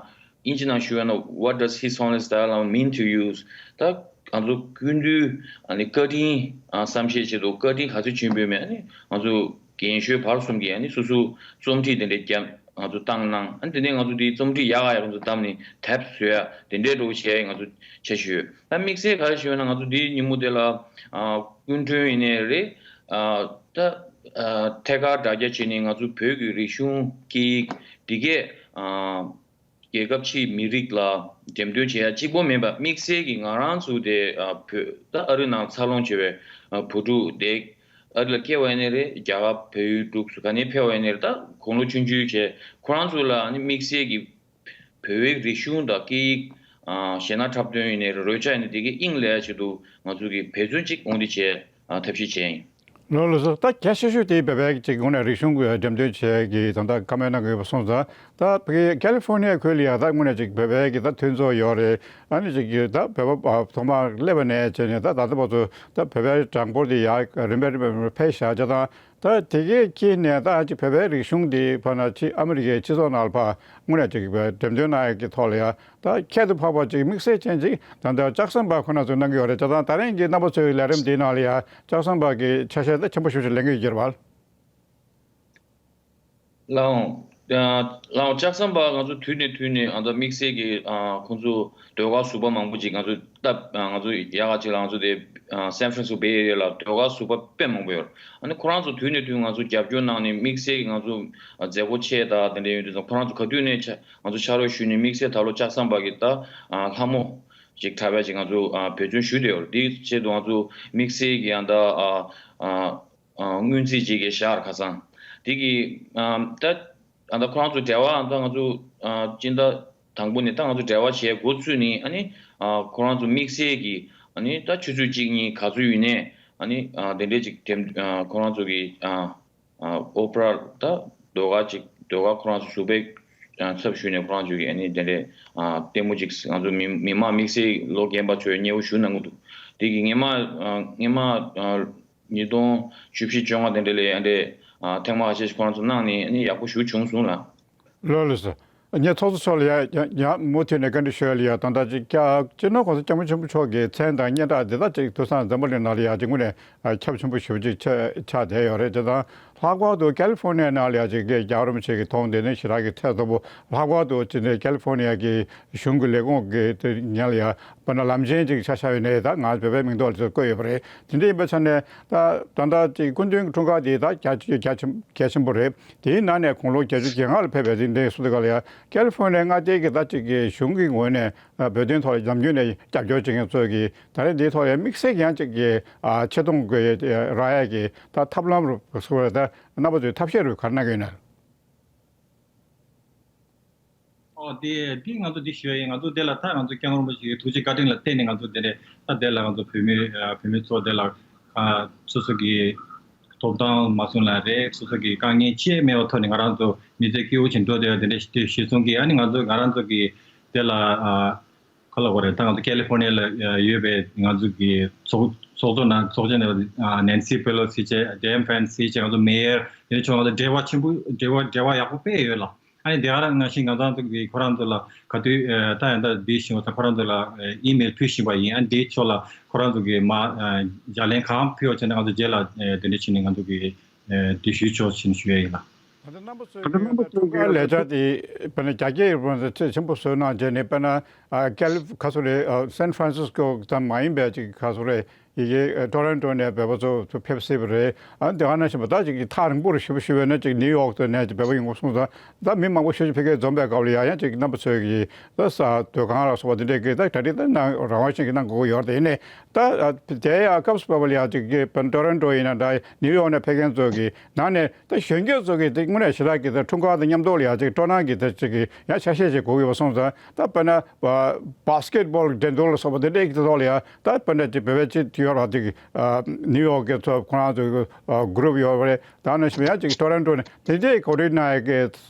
དབྱིན་ཇི་ནང་ཞུ་བ་ན། What does His Holiness Dalai Lama mean to you? ད་ང་ཚོ་སྐུ་མདུན་ཨ་ནི་བཀའ་དྲིན་ཨ་བསམ་ཤེས་ཆེད་དུ་བཀའ་དྲིན་ག་ཚོད་ཆེན་པོ་ཡོད་མེད། ཨ་ནི་ང་ཚོ་རྒན་གཞོན་བར་གསུམ་གྱིས་ཨ་ནི་སོ་སོ་རྩོམ་བྲིས་དེ་འདྲའི་རྒྱབ་ང་ཚོ་བཏང་གནང་། ཨ་ནི་དེ་ནས་ང་ཚོ་དེའི་རྩོམ་བྲིས་ཡག་ག་ཡག་ང་ཚོ་བདམས་ནས་དེབ་བཟོས་ཡ་དེ་འདྲའི་འགྲོ་བྱས་ང་ཚོ་བྱས་ཞུས། ད་དམིགས་བསལ་ག་རེ་ཞུས་ན། ང་ཚོ་དེའི་ཉིན་མོ་དེ་ལ་ཨ་སྐུ་མགྲོན་ཡིན་ནའི་རེད། ཨ་ད་ཨ་ཐད་ཀར་དྲ་རྒྱ་བྱས་ནས་ང་ཚོ་བོད་ཀྱི་རིག་གཞུང་སྐད་ཡིག་འདི་གས་ཨ། རྒྱལ་ཁབ་ཕྱིའི་མི་རིགས་ལ་འགྲེམས་སྟོན་བྱེད་ཡ་གཅིག་པོ་མིན་པ། དམིགས་བསལ་གྱི་ང་རང་ཚོ་དེ་ཨ་བོད་ད་ཨ་རི་ནང་འཚར་ལོངས་བྱས་པའི་ཨ་བུ་ཕྲུག་དེ། ཨ་རི་ལ་སྐྱེས་པ་ཡིན་ནའི་རེད། རྒྱ་གར་བལ་ཡུལ་འབྲུག་སུ་ག་ནས་ཕེབས་པ་ཡིན་ནའི་རེད། ད་དགུང་ལོ་ཆུང་ཆུང་བྱས། ཁོ་རང་ཚོ་ལ་ཨ་ནི་དམིགས་བསལ་གྱི་བོད་པའི་རིག་གཞུང་དང་སྐད་ཡིག་ཨ་གཞས་སྣ་འཁྲབ་སྟོན་ཡིན་ནའི་རེད། རོལ་ཆ་ཡིན་ནའི་དེ་གའི་དབྱིངས་ལ་ཡ་ཆེད་དུ་ང་ཚོ་གི་འབད་བརྩོན་གཅིག་དགོངས་འདི་བྱས་ཨ་ཐབས་ཤེས་བྱས་ཡིན། ལགས་ལགས་སོ། ད་གལ་ཆེ་ཤོས་དེ་བོད་པའི་ཅིག་དངོས་གནས་རིག་གཞུང་གི་འགྲེམས་སྟོན་བྱེད་ཀྱི་ད་ལྟ་བཀའ་མོལ་གནང་གི་ཡོད་པ་སོང་ཙང་། ད་བོད་ཀྱི་ཀ་ལི་ཧྥོར་ནི་ཡ་ཁུལ་ལ་ཡ་ད་དངོས་གནས་ཅིག་བོད་པའི་གི་ད་མཐུན་ཚོགས་ཡོད་རེད། ཨ་ནི་ཅིག་གི་ད་བོད་པ་ཐོག་མར་སླེབས་པ་ནས་བྱས་ནས་ད་ད་ལྟ་བར་དུ་ད་བོད་པའི་གྲངས་འབོར་དེ་ཡར་རིམ་པས་རིམ་པས་འཕེལ་བཞག་བྱས་དང་། ད་དེ་གའི་དཀྱིལ་ནས་ད་ཅིག་བོད་པའི་རིག་གཞུང་དེ་ཕར་ན་ཕྱི་ཨ་མི་རི་ཀའི་སྤྱི་ཚོགས་ནང་ལ་ཕར་དངོས་གནས་ཅིག་འགྲེམས་སྟོན་གནང་ཡག་གི་ཐོག་ལ་ཡ། ད་ཁྱད་དུ་འཕགས་པ་ཅིག་དམིགས་བསལ་ཅན་ཅིག་ད་ལྟ་ལྕགས་ཟམ་པ་ཁོ་ན་ཚོས་གནང་གི་ཡོད་རེད། བྱས་ཙང་ད་རིང་གི་རྣམ་པ་ཚོའི་ལས་རིམ་འདིའི་ནང་ལ་ཡ་ལྕགས་ཟམ་པ་གི་ཆ་ཤས་ད་ཆེན་པོ་ཞེ་པོ་ཅིག་ལེན་གི་ཡོད་ཀྱི་རེད་པ། ལགས་འོང་། ཨ་ལགས་འོང་། ལྕགས་ཟམ་པ་ང་ཚོ་དུས་ནས་དུས་ནས་ཨ་ད་དམིགས་བསལ་གྱི་ཨ་ཁོང་ཚོ་ཟློས་གར་ཟུར་པ་མང་པོ་ཅིག་ང་ཚོ་སྟབས་ཨ་ང་ཚོ་ཡག་ག་ཅིག་ལ་ང་ཚོ་དེ་ཨ་སན་ཧྥ་རན་སི་སྐོ་བེ་ཨེ་རི་ཡ་ལ་ཟློས་གར་ཟུར་པ་དཔེ་མང་པོ་ཡོད། ཨ་ནི་ཁོ་རང་ཚོ་དུས་ནས་དུས་ང་ཚོ་རྒྱབ་སྐྱོར་གནང་ནས་དམིགས་བསལ་གྱི་ང་ཚོ་ཨ་མཛད་སྒོ་ཆེ་དང་དེ་འདྲ་ཡོང་དུས་ཙང་ཁོ་རང་ཚོ་ག་དུས་ནས་ཆ་ང་ཚོ་ཕྱག་རོགས་ཞུས་ནས་དམིགས་བསལ་ད་ལོ་ལྕགས་ཟམ་པ་གི་ད་ཨ་ལྷ་མོ་ཅིག་འཁྲབ་ཡ་ཅིག་ང་ཚོ་ཨ་འབད་བརྩོན་ཞུས་བསྡད་ཡོད། དེའི་ཆེད་དུ་ང་ཚོ་དམིགས་བསལ་གྱི་ཨ་ད་ཨ་ཨ་སྔོན་རྩིས་ཅིག་གི་ཤར་ཁ་སང་དེ་གི་ཨ་ད་ཨ་ད་ཁོ་རང་ཚོ་འབྲེལ་བ་ཨ་ད་ང་ཚོ་ཨ་སྤྱི་ཟླ་དང་པོ་ནས་ད་ང་ཚོ་འབྲེལ་བ་བྱས་འགོ་ཚུགས་ནས། ཨ་ནི་ཨ་ཁོ་རང་ཚོ་དམིགས་བསལ་གྱི་ཨ་ནི་ད་ཆུ་ཚོད་གཅིག་གཉིས་ག་ཚོད་ཡོད་ནས་ཨ་ནི་ཨ་དེ་འདྲས་ཅིག་དེ་ཨ་ཁོ་རང་ཚོ་གི་ཨ་ཨ་ཨོ་པ་ར་ད་ཟློས་གར་ཅིག་ཟློས་གར་ཁོ་རང་ཚོ་ཟུར་པའི་ཨ་ཚབ་ཞུས་ནས་ཁོ་རང་ཚོ་གི་ཨ་ནི་དེ་འདྲས་ཨ་ལྟད་མོ་ཅིག་ང་ཚོ་མི་མི་མང་དམིགས་བསལ་ལོ་རྒན་པ་ཚོས་མཉེས་པོ་ཞུ་གནང་གི་འདུག་དེ་གི་སྔས་མ་ཨ་སྔས་མ་ཨ་ཉིས་སྟོང་བཅུ་བཞི་བཅོ་ལྔ་དེ་འདྲ་ལ་ཨ་འདྲས་ཨ་ཐེངས་མ་ཁ་ཤས་ཤིག་ཁོ་རང་ཚོ་གནང་ནས་ཨ་ནི་ཡག་པོ་ཞེ་པོ་བྱུང་སོང་ལགས། ལགས་ལགས་སོ། ངས་ཚོགས་གཙོ་མཆོག་ལ་ཡང་ཡང་ཡང་མུ་མཐུད་ནས་བཀའ་འདྲི་ཞུ་ཡ་ལ་ཡ། ད་ལྟ་ཅིག་སྤྱི་ནོར་༸གོང་ས་༸སྐྱབས་མགོན་ཆེན་པོ་མཆོག་གི་མཚན་དང་སྙན་གྲགས་འདི་དག་ཅིག་དུས་སང་འཛམ་བུ་གླིང་ནང་ལ་ཡ་ཅིག་དངོས་ནས་ཁྱབ་ཆེན་པོ་ཞེ་པོ་ཅིག་ཆགས་ཆགས་བསྡད་ཡོད་རེད། དེ་དང་ལྷག་པར་དུ་ཀ་ལི་ཧྥོ་ནི་ཡའི་ནང་ལ་ཡ་ཅིག་གི་རྒྱལ་བ་རིན་པོ་ཆེ་གི་དུས་འདི་ནས་ཞེ་དྲག་གི་ཚད་མཐོ་པོ། ལྷག་པར་དུ་ཅིག་ནས་ཀ་ལི་ཧྥོ་ནི་ཡ་གི་གཞུང་གི་ལས་ཁུངས་ཀྱི་དེ་ཉིན་ལ་ཡ་དཔེར་ན་ལམ་ཆེན་ཅིག་ཆ་བཞག་པ་ཡིན་ན། ད་ང་བོད་པའི་མིང་ཐོག་ལ་བཀོད་ཡོད་པ་རེད། དེ་འདྲ་ཡིན་པའི་ཆ་ནས་ད་ད་ལྟ་ཅིག་སྐུ་མདུན་གྱི་འཁྲུངས་སྐར་དེ་ད་རྒྱ་ཆེ་རྒྱ་ཆེ་གལ་ཆེན་པོ་རེད། དེའི་ནང་ནས་དགུང་ལོ་བརྒྱད་ཅུ་གྱ་ལྔ་ལ་ཕེབས་པའི་དེ་འདྲའི་སུ་དེ་ག་ལ་ཡ་ཀ་ལི་ཧྥོ་ནི་ཡའི་མངའ་སྡེ་གི་ད་ཅིག་གི་གཞུང་གི་ངོས་ནས་ཨ་བོད་དོན་ཐོག་ལ་ནམ་རྒྱུན་ནས་རྒྱབ་སྐྱོར་བྱེད་མཁན་ཚོས་ཀྱི་ད་རེས་འདིའི་ཐོག་ལ་ཡ་དམིགས་བསལ་གྱི་ཡང་ཅིག་གི་ཨ་ཆེ་མཐོང་གི་རག་ཡ་གི་ད་ཐབས་ལམ་རུ་སུ་རེད། ད་རྣམ་པ་ཚོས་ཐབས་ཤེས་རུ་ག་རེ་གནང་གི་ཡོད་ན། ཨོ་དེ་དེ་ང་ཚོ་འདི་ཞུ་ཡ་ཡིན། ང་ཚོ་དེ་ལ་ད་ང་ཚོ་སྐྱབས་མགོན་རིན་པོ་ཆེའི་ཐུགས་རྗེ་བཀའ་དྲིན་ལ་བརྟེན་ནས་ང་ཚོ་དེ་ནས་ད་དེ་ལ་ང་ཚོ་བོད་མི་ཨ་བོད་མི་ཚོ་དེ་ལ་ཨ་སོ་སོ་གི་ཐོབ་ཐང་མ་སོང་ལ་རེད། སོ་སོ་གི་དཀའ་ངལ་ཅི་མེད་པའི་ཐོག་ནས་ང་རང་ཚོ་མི་ཚེ་སྐྱིད་པོ་ཞིག་འགྲོ་བསྡད་ཡ་དེ་འདྲ་ཞིག་དེ་གཞིར་བཟུང་གིས་ཨ་ནི་ང་ཚོ་ང་རང་ཚོ་གི་དེ་ལ་ཨ་ག་ལ་གོ་རེད། ད་ང་ཚོ་ཀེ་ལི་ཧྥོ་ནི་ཡ་ལ་ཡོད་པའི་ང་ཚོ་གི་ཚོགས་ཚོགས་གཙོ་ནང་ཚོགས་ཆེན་ནང་ནན་སི་པེ་ལོ་སི་བྱས། ཌེན་ཕན་སི་བྱས། ང་ཚོ་མེ་ཡར་དེ་ཚོ་ང་ཚོ་འབྲེལ་བ་ཆེན་པོ་འབྲེལ་བ་འབྲེལ་བ་ཡག་པོ་དཔེ་ཡོད་ལ། ཨ་ནི་དེ་ག་རང་ནང་བཞིན་ང་ཚོ་གི་ཁོ་རང་ཚོ་ལ་ག་དུས་ཨ་ད་ཡང་ད་འདི་བཞིན་ད་ཁོ་རང་ཚོ་ལ་ཨི་མེལ་ཕུལ་བཞིན་པ་ཡིན། ཨ་འདིའི་ཕྱོགས་ལ་ཁོ་རང་ཚོ་གི་མ་ཨ་ལྗགས་ལན་གང་ཕུལ་བ་བྱས་ན་ང་ཚོ་རྗེས་ལ་ཨ་དེ་འདྲ་བྱས་ནས་ང་ཚོ་གི་ཨ་འདི་ཞུ་ཆོག་ཕྱིན་ཞུ་ཡ་ཡིན་ལ། ད་ལྟ་རྣམ་པ་ཚོའི་གི་འཁྲུངས་སྐར་ལས་འཆར་དེ་དཔེར་ན་རྒྱ་སྐད་ཡིག་པ་ཚོས་ཆེ་ཆེན་པོ་བཟོས་གནང་བྱས་ནས། དཔེར་ན་ཨ་ཀལ་ཁ་སོ་རེད། ཨ་སན་ཧྥ་རན་སིས་ཀོ་ཙམ་མ་ཡིན་པའི་ཅིག་ཁ་སོ་རེད། ཡི་གེ་ཨ་ཊོ་རོན་ཊོ་ནས་བོད་པ་ཚོ་ཚོ་ཕེབས་སྲིད་པ་རེད། ཨ་དེ་ག་ནང་བཞིན་པ་ད་ཅིག་གི་ཐག་རིང་པོ་རུ་ཞེ་པོ་ཞུ་བས་ན་ཅིག་ནིའུ་ཡོག་ཏུ་ནས་ཅིག་བོད་པ་ཡོང་གི་སོང་ཙང་། ད་མི་མང་པོ་ཞེ་ཅིག་ཕ་གིར་འཛོམས་པའི་སྐབས་ལ་ཡང་ཡང་ཅིག་རྣམ་པ་ཚོས་ཀྱི་ད་ས་སྡོད་ཁང་ལ་སོགས་པ་དེ་འདྲས་ཀྱི་ད་གྲ་སྒྲིག་ད་གནང་རང་དབང་ཅན་གྱི་གནང་དགོས་ཀྱི་ཡོད་རེད། དེ་ཡིན་ནའི་ད་ཨ་དེ་ཡང་སྐབས་སུ་བབས་པ་ལ་ཡང་ཅིག་གི་ཊོ་རོན་ཊོ་ཡིན་ན་འདྲ། ནིའུ་ཡོག་ནས་ཕེབས་མཁན་ཚོ་གི་ནང་ནས་ད་གཞོན་སྐྱེས་ཚོ་གི་དེ་དངོས་གནས་ཞེ་དྲག་གི་ད་འཁྲུངས་སྐར་དང་མཉམ་དུ་ལ་ཡང་ཅིག་སྤྲོ་སྣང་གི་ད་ཅིག་གི་ཡང་ཆ་ཤས་ཤིག་དགོས་ཀྱི་ཡོད་པ་སོང་ཙང་། ད་དཔེར་ན་བ་སི་ཀེ་ཊི་བོལ་འགྲན་བསྡུར་ལ་སོགས་པ་དེ་འདྲའི་གི་ཐོག་ལ་ཡང་ད་དཔེར་ན་ཅིག་བོད་པའི་ཅིག་དེ་ཡོད་ར། ཅིག་ཨ་ནིའུ་ཡོག་གི་ཚོ་ཁོ་རང་ཚོ་གི་ཨ་གུ་རུབ་ཡོད་པ་རེད། ད་ནང་བཞིན་ཡང་ཅིག་ཊོ་རོན་ཊོ་ནས་དེ་འདྲའི་གོ་སྒྲིག་གནང་ཡ་གི་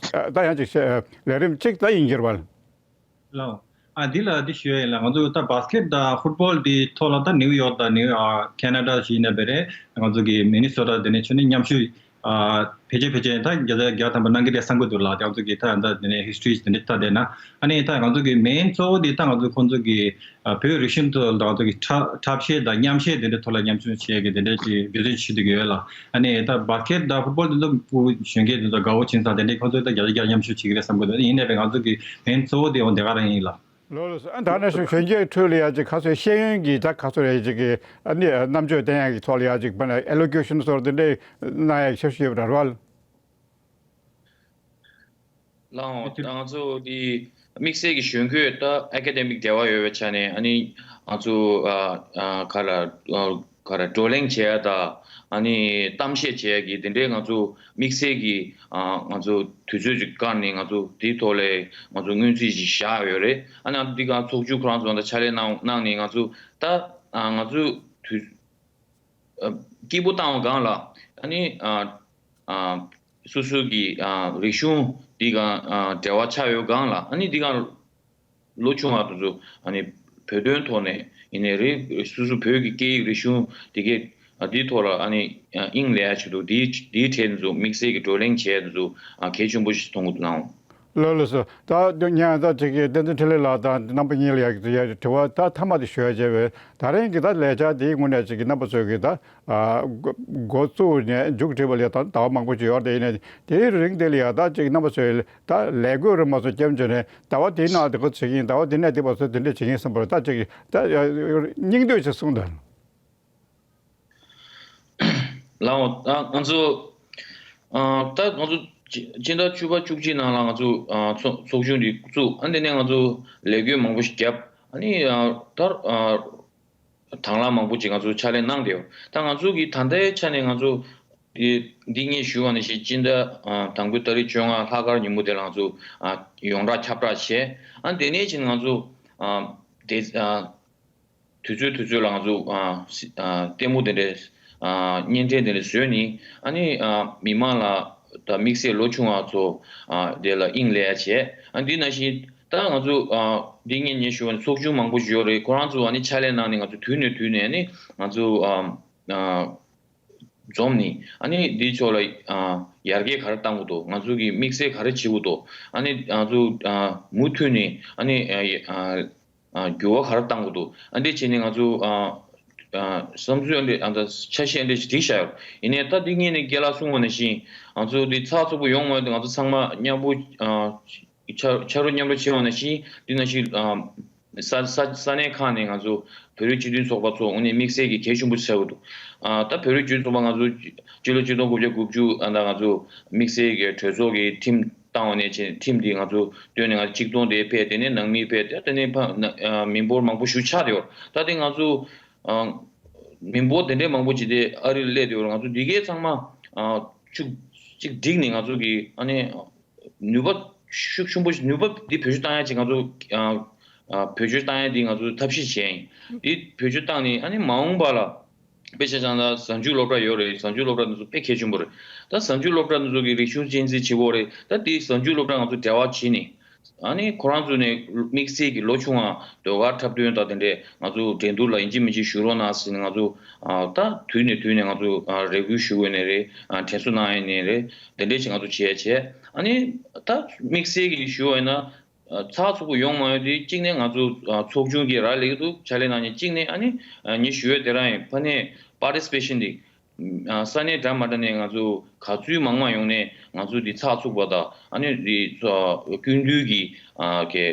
ད་ཡང་ཅིག་ལས་རིམ་ཅིག་ད་ཡིན་གྱི་རེད་བ། ལགས། ཨ་འདི་ལ་འདི་ཞུ་ཡ་ཡིན་ལ། ང་ཚོ་ད་བ་སི་ཀེ་ཊི་དང་ཕུཊ་བོལ་འདི་ཐོག་ལ་ད་ནིའུ་ཡོག་དང་ནིའུ་ཨ་ཁེ་ན་ཌ་ཞིག་ཡིན་ན་བས་རེད། ང་ཚོ་གི་མི་ནི་སོ་ཊ་དེ་ནས་ཆུ་ནི་མཉམ་ཞུགས་ཨ་ཕལ་ཆེར་ཕལ་ཆེར་ད་བརྒྱ་ཆ་བརྒྱ་ཐམ་པ་གནང་གི་རེད་བསམ་གི་འདུག་ལ། ང་ཚོ་གི་ད་ད་དེ་ནས་ཧི་སི་ཊོ་རི་དེ་འདྲ་ལྟ་བསྡད་ན། ཨ་ནི་ད་ང་ཚོ་གི་མེན་གཙོ་བོ་འདི་ད་ང་ཚོ་ཁོང་ཚོ་གི་ཨ་བོད་རིག་གཞུང་ཐོག་ལ་ང་ཚོ་གི་འཁྲབ་འཁྲབ་གཞས་དང་མཉམ་གཞས་དེ་འདྲ་ཐོག་ལ་མཉམ་ཞུགས་བྱེད་ཡ་གི་དེ་འདྲ་ཅིག་འབད་བརྩོན་བྱེད་ཀྱི་ཡོད་ལ། ཨ་ནི་ད་བ་སི་ཀེ་ཊི་དང་ཕུཊ་བོལ་དེ་ཚོ་གཞོན་སྐྱེས་དེ་ཚོ་དགའ་བོ་བྱིན་ཙང་དེ་འདྲའི་ཁོང་ཚོས་ད་བརྒྱ་ཆ་བརྒྱ་མཉམ་ཞུགས་བྱེད་ཀྱི་རེད་བསམ་གི་འདུག། ཡིན་ནའི་ང་ཚོ་གི་མེན་གཙོ་བོ་དེ་འོ་དེ་ག་རང་ཡིན་ལ། ལགས་ལགས་སོ། ཨ་ད་ནང་བཞིན་གཞོན་སྐྱེས་ཁྲོད་ལ་ཡ་ཅིག་ཁ་སོའི་ཤེས་ཡོན་གྱི་ད་ཁ་སོ་རེ་ཅིག་གི་ཨ་ནི་རྣམ་དཔྱོད་ལྡན་ཡ་གི་ཐོག་ལ་ཡ་ཅིག་དཔེར་ན་ཨེ་ལོ་ཀེ་ཤན་སོགས་དེ་འདྲའི་གནང་ཡ་ཞབས་ཞུ་ཡོད་པ་འདྲ་བ། ལགས་འོང་། ད་ང་ཚོ་འདི་དམིགས་བསལ་གྱི་གཞོན་སྐྱེས་ད་ཨེ་ཀ་ཌེ་མིག་འབྲེལ་བ་ཡོད་པའི་ཆ་ནས་ཨ་ནི་ང་ཚོ་ཨ་ཨ་ག་ལ་ཨ་ག་རེ་བགྲོ་གླེང་བྱེད་ཡ་དང་། ཨ་ནི་གཏམ་བཤད་བྱེད་ཡ་གི་དེ་འདྲའི་ང་ཚོ་དམིགས་བསལ་གྱི་ཨ་ང་ཚོ་དུས་ཚོད་ཅིག་བཀར་ནས་ང་ཚོ་དེའི་ཐོག་ལ་ང་ཚོ་སྔོན་རྩིས་ཅིག་བཞག་ཡོད་རེད། ཨ་ནི་ཨ་འདི་ག་ཚོགས་ཆུང་ཁོ་རང་ཚོ་ད་ཕྱག་ལས་གནང་གནང་ནས་ང་ཚོ་ད་ཨ་ང་ཚོ་དུས་ཨ་སྐྱིད་པོ་བཏང་བ་སྒང་ལ། ཨ་ནི་ཨ་ཨ་སོ་སོ་གི་ཨ་རིག་གཞུང་འདི་ག་ཨ་འབྲེལ་བ་ཆགས་ཡོད་སྒང་ལ། ཨ་ནི་འདི་ག་ལོ་ཆུང་བ་དེ་ཚོ་ཨ་ནི་བོད་དོན་ཐོག་ནས་ཡིན་ནའི་རེད། སོ་སོ་བོད་ཀྱི་སྐད་ཡིག་རིག་གཞུང་དེ་གའི་ཨ་འདིའི་ཐོག་ལ་ཨ་ནི་ཨ་དབྱིངས་ལེན་ཡ་ཆེད་དུ་འདིའི་འདིའི་གྲས་དེ་ཚོ་དམིགས་བསལ་གྱི་བགྲོ་གླེང་བྱས་དེ་ཚོ་ཨ་གལ་ཆེན་པོ་ཞིག་མཐོང་གི་འདུག་ལགས་འོང་། ལགས་ལགས་སོ། ད་ཉ་ད་ཅིག་གི་བསྟན་འཛིན་འཕྲིན་ལས་ལགས་དང་རྣམ་པ་གཉིས་ལ་ཡ་ཡ་དྲི་བ་ད་མཐའ་མ་དེ་ཞུ་ཡ་བྱས་པས། ད་རིང་གི་ད་ལས་འཆར་དེའི་ངོས་ནས་ཅིག་གི་རྣམ་པ་ཚོས་གི་ད་ཨ་འགོ་འགོ་བཙུགས་ནས་མཇུག་སྒྲིལ་བ་ལ་ད་ཟླ་བ་མང་པོ་ཅིག་ཡོད་རེད། དེ་ཡིན་ནའི་དེའི་རིང་དེ་ལ་ཡ་ད་ཅིག་རྣམ་པ་ཚོས་ད་ལས་བགོས་རེད་མ་སོང་། སྐྱབས་བཅོལ་ནས་ཟླ་བ་དེའི་ནང་དེ་ག་ཚོད་ཡིན། ཟླ་བ་དེ་ནས་དེ་བར་སོ་དེ་འདྲ་བྱེད་ཀྱིན་བསམ་པར་ད་ཅིག་ད་སྙིང་བསྡུས་ཅིག་གསུངས་དང་། ལགས་འོང་། ད་ང་ཚོ་ཨ་ད་ང་ཚོ་སྤྱི་ཟླ་བཅུ་པ་བཅུ་གཅིག་ནང་ལ་ང་ཚོ་ཨ་ཚོགས་ཚོགས་ཆུང་འདི་བཙུགས། ཨ་དེ་ནས་ང་ཚོ་ལས་བགོས་མང་པོ་ཞིག་བརྒྱབ། ཨ་ནི་ཨ་ད་ཨ་དང་བླངས་མང་པོ་ཅིག་ང་ཚོ་ཕྱག་ལས་གནང་བསྡད་ཡོད། ད་ང་ཚོ་གི་ད་ལྟའི་ཆ་ནས་ང་ཚོ་འདི་འདི་ངས་ཞུ་བ་ནང་བཞིན་སྤྱི་ཟླ་ཨ་དང་པོའི་ཏ་རིག་བཅོ་ལྔ་ལྷག་དཀར་ཉིན་མོ་དེ་ལ་ང་ཚོ་ཨ་ཡོངས་གྲགས་ཁྱབ་བསྒྲགས་བྱས། ཨ་དེ་ནས་ཕྱིན་ང་ཚོ་ཨ་དེ་ཨ་དུས་ཚོད་དུས་ཚོད་ལ་ང་ཚོ་ཨ་སི་ཨ་ལྟད་མོ་དེ་འདྲའི་ཨ་བརྙན་འཕྲིན་དེ་འདྲ་བཟོས་ནས། ཨ་ནི་ཨ་མི་མང་ལ་ད་དམིགས་བསལ་ལོ་ཆུང་བ་ཚོ་ཨ་དེ་ལ་དབྱིངས་སླེབས་ཡ་བྱས། ཨ་འདི་ནང་བཞིན་ད་ང་ཚོ་ཨ་འདི་ངས་ངས་ཞུ་བ་ནི་ཚོགས་ཆུང་མང་པོ་ཞིག་ཡོད་རེད། ཁོ་རང་ཚོ་ཨ་ནི་ཕྱག་ལས་གནང་ནས་ང་ཚོ་དུས་ནས་དུས་ནས་ཨ་ནི་ང་ཚོ་ཨ་ཨ་ འཛོམས་ནས་ཨ་ནི་འདི་ཕྱོགས་ལ་ཨ་ཡར་རྒྱས་ག་རེ་གཏང་དགོས་འདུག་ང་ཚོ་གི་དམིགས་བསལ་ག་རེ་བྱེད་དགོས་འདུག་ཨ་ནི་ང་ཚོ་ཨ་མུ་མཐུད་ནས་ཨ་ནི་ཨ་ཨ་འགྱུར་བ་ག་རེ་གཏང་དགོས་འདུག་ཨ་འདི་བྱས་ནས་ང་ཚོ་ཨ་ཨ་བསམ་ཚུལ་ཨ་འདི་ཨ་ད་འཆར་གཞི་ཨ་འདི་ཞིག་བསྒྲིགས་བཞག་ཡོད། ཡིན་ནའི་ད་འདི་སྔོན་ནས་རྒན་ལགས་གསུངས་པ་ནང་བཞིན་ང་ཚོ་འདི་ཚགས་ཚུད་པོ་ཡོང་མ་ཡོང་དེ་ང་ཚོ་ཚང་མ་མཉམ་པོ་ཨ་ཕྱག་ཕྱག་རོགས་མཉམ་རོགས་བྱེད་ཡོང་ནང་བཞིན་འདི་ནང་བཞིན་ཨ། ས་ས་ས་གནས་ཁག་ནས་ང་ཚོ་བོད་རིགས་སྤྱི་མཐུན་ཚོགས་པ་ཚོ་དངོས་གནས་དམིགས་བསལ་གྱི་གལ་ཆེན་པོ་ཆགས་ཀྱི་འདུག་ཨ་ད་བོད་རིགས་སྤྱི་མཐུན་ཚོགས་པ་ང་ཚོ་སྤྱི་ལོ་ཆིག་སྟོང་དགུ་བརྒྱ་དགུ་བཅུ་ཨ་ད་ང་ཚོ་དམིགས་བསལ་གྱི་གྲོས་ཚོགས་ཀྱི་ཁྲིམས་བཏང་བ་ནས་བྱས་ཁྲིམས་འདི་ང་ཚོ་བཏོན་ནས་ང་ཚོ་ཆིག་སྟོང་དེ་ཕེབས། དེ་ནས་ནང་མི་ཕེབས། དེ་ནས་ཕ་ན་ཨ་མི་འབོར་མང་པོ་ཞིག་ཆགས་བསྡད་ཡོད། ད་དེ་ང་ཚོ་ཨ་མི་འབོར་དེ་འདྲའི་མང་པོ་ཅིག་དེ་ཨ་རིར་སླེབས་བསྡད་ཡོད། ང་ཚོ་འདི་གའི་ཚང་མ་ཨ་ཅིག་ཅིག་བསྒྲིགས་ནས་ང་ཚོ་གི་ཨ་ནི། ནུས་པ་ཤུགས་ཆེན་པོ་ཞིག་ནུས་པ་འདི་བེད་སྤྱོད་བཏང་ཡ་ཅིག་ང་ཚོ་ཨ་ཨ་བེད་སྤྱོད་བཏང་ཡ་འདི་ང་ཚོ་ཐབས་ཤེས་བྱས་ཡིན། འདི་བེད་སྤྱོད་བཏང་ནས་ཨ་ནི་མ་འོངས་པ་ལ་དཔེ་ཆ་བཞག་ན་གཟའ་མཇུག་སློབ་གྲྭ་ཡོད་རེད། གཟའ་མཇུག་སློབ་གྲྭ་འདི་ཚོ་དཔེ་གལ་ཆེན་པོ་རེད། ད་གཟའ་མཇུག་སློབ་གྲྭ་འདི་ཚོ་གི་རིག་གཞུང་གཅེས་འཛིན་བྱེད་དགོས་རེད། ད་འདི་གཟའ་མཇུག་སློབ་གྲྭ་ང་ཚོ་འབྲེལ་བ་བྱས་ནས་ཨ་ནི་ཁོ་རང་ཚོ་ནས་དམིགས་བསལ་གྱི་ལོ་ཆུང་བ་ཟློས་གར་འཁྲབ་སྟོན་དང་དེ་འདྲས་ང་ཚོ་འགྲན་བསྡུར་ལ་ཡིན་གཅིག་མིན་གཅིག་ཞུགས་རོགས་གནང་ཟེར་ནས་ང་ཚོ་ཨ་ད་དུས་ནས་དུས་ནས་ང་ཚོ་ཨ་རེ་སྐུལ་ཞུ་དགོས་ནས་རེད། ཨ་དྲན་གསོ་གནང་ཡ་ནས་རེད། དེ་འདྲས་ཅིག་ང་ཚོ་བྱས་བྱས། ཨ་ནི་ད་དམིགས་བསལ་གྱི་ཞུ་བ་ཡིན་ན་ཨ་ཚགས་ཚུད་པོ་ཡོང་མ་ཡོང་དེ་གཅིག་ནས་ང་ཚོ་ཨ་ཚོགས་ཆུང་གི་རག་ལས་ཀྱི་འདུག་ཕྱག་ལས་གནང་མཁན། གཅིག་ནས་ཨ་ནི་ཨ་ངས་ཞུ་ཡ་དེ་རང་ཡིན། ཕ་ནས་པར་ཊི་སི་པེ་ཤན་དེ་ཨ་ས་གནས་འདྲ་མ་འདྲ་ནས་ང་ཚོ་ག་ཚོད་མང་མང་ཡོང་ནས་ང་ཚོ་འདི་ཚགས་ཚུད་པ་དང་ཨ་ནི་འདི་ཚོ་སྐུ་མདུན་གྱི་ཨ་གི་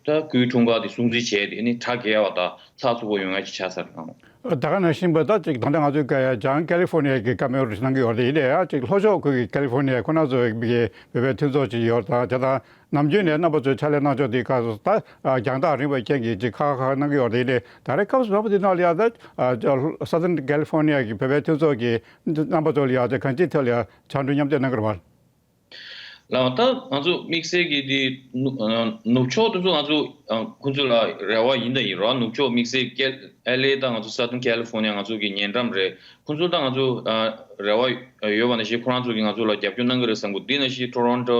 ད་སྐུའི་འཁྲུངས་སྐར་དེ་སྲུང་བརྩི་བྱས་ཏེ་ཨ་ནི་གྲ་རྒྱས་པ་དང་ཚགས་ཚུད་པོ་ཡོང་ཡ་ཅིག་ཆགས་ཚར་གནང་། ད་ག་ནང་བཞིན་པ་ད་ཅིག་ད་ལྟ་ང་ཚོའི་ཀ་ཡ་བྱང་ཀ་ལི་ཧྥོ་ནི་ཡ་གི་བཀའ་མོལ་རེ་གནང་གི་ཡོད་རེད། ཡིན་ནའི་ཡ་ཅིག་ལྷོ་ཕྱོགས་ཁུལ་གྱི་ཀ་ལི་ཧྥོ་ནི་ཡ་ཁོ་ན་ཚོ་གི་བོད་པའི་མཐུན་ཚོགས་ཅིག་ཡོད་དང་དེ་དང་ནམ་རྒྱུན་ནས་རྣམ་པ་ཚོས་ཕྱག་ལས་གནང་ཕྱོགས་དེ་ཁག་སོ་ད་རྒྱང་ཐག་རིང་བའི་རྐྱེན་གྱིས་ཅིག་ཁག་ཁག་གནང་གི་ཡོད་རེད། ཡིན་ནའི་ད་རེས་སྐབས་སུ་བབས་པ་དེ་ནང་ལ་ཡ་ད་Southern California གི་བོད་པའི་མཐུན་ཚོགས་ཀྱི་རྣམ་པ་ཚོ་ལ་ཡ་ད་གང་ཅིའི་ཐད་ལ་ཡ་ཕྱག་འབྲེལ་མཉམ་འདེགས་གནང་གི་རེད་བ། ལགས། ད་ང་ཚོ་དམིགས་བསལ་གྱི་དེ་ནུབ་ཨ་ནུབ་ཕྱོགས་དེ་ཚོ་ང་ཚོ་ཨ་ཁོང་ཚོ་ལ་རེ་བ་ཡིན་དང་ཡིན་རོགས། ནུབ་ཕྱོགས་དམིགས་བསལ་ཀེ་ཨེལ་ཨེ་དང་ང་ཚོ་Southern California ང་ཚོ་གི་ཉེ་འགྲམ་རེད། ཁོང་ཚོ་དང་ང་ཚོ་ཨ་རེ་བ་ཡོད་པ་ནང་བཞིན་ཁོ་རང་ཚོ་གིས་ང་ཚོ་ལ་རྒྱབ་སྐྱོར་གནང་གི་རེད་བསམ་གི་འདུག་དེ་ནང་བཞིན་Toronto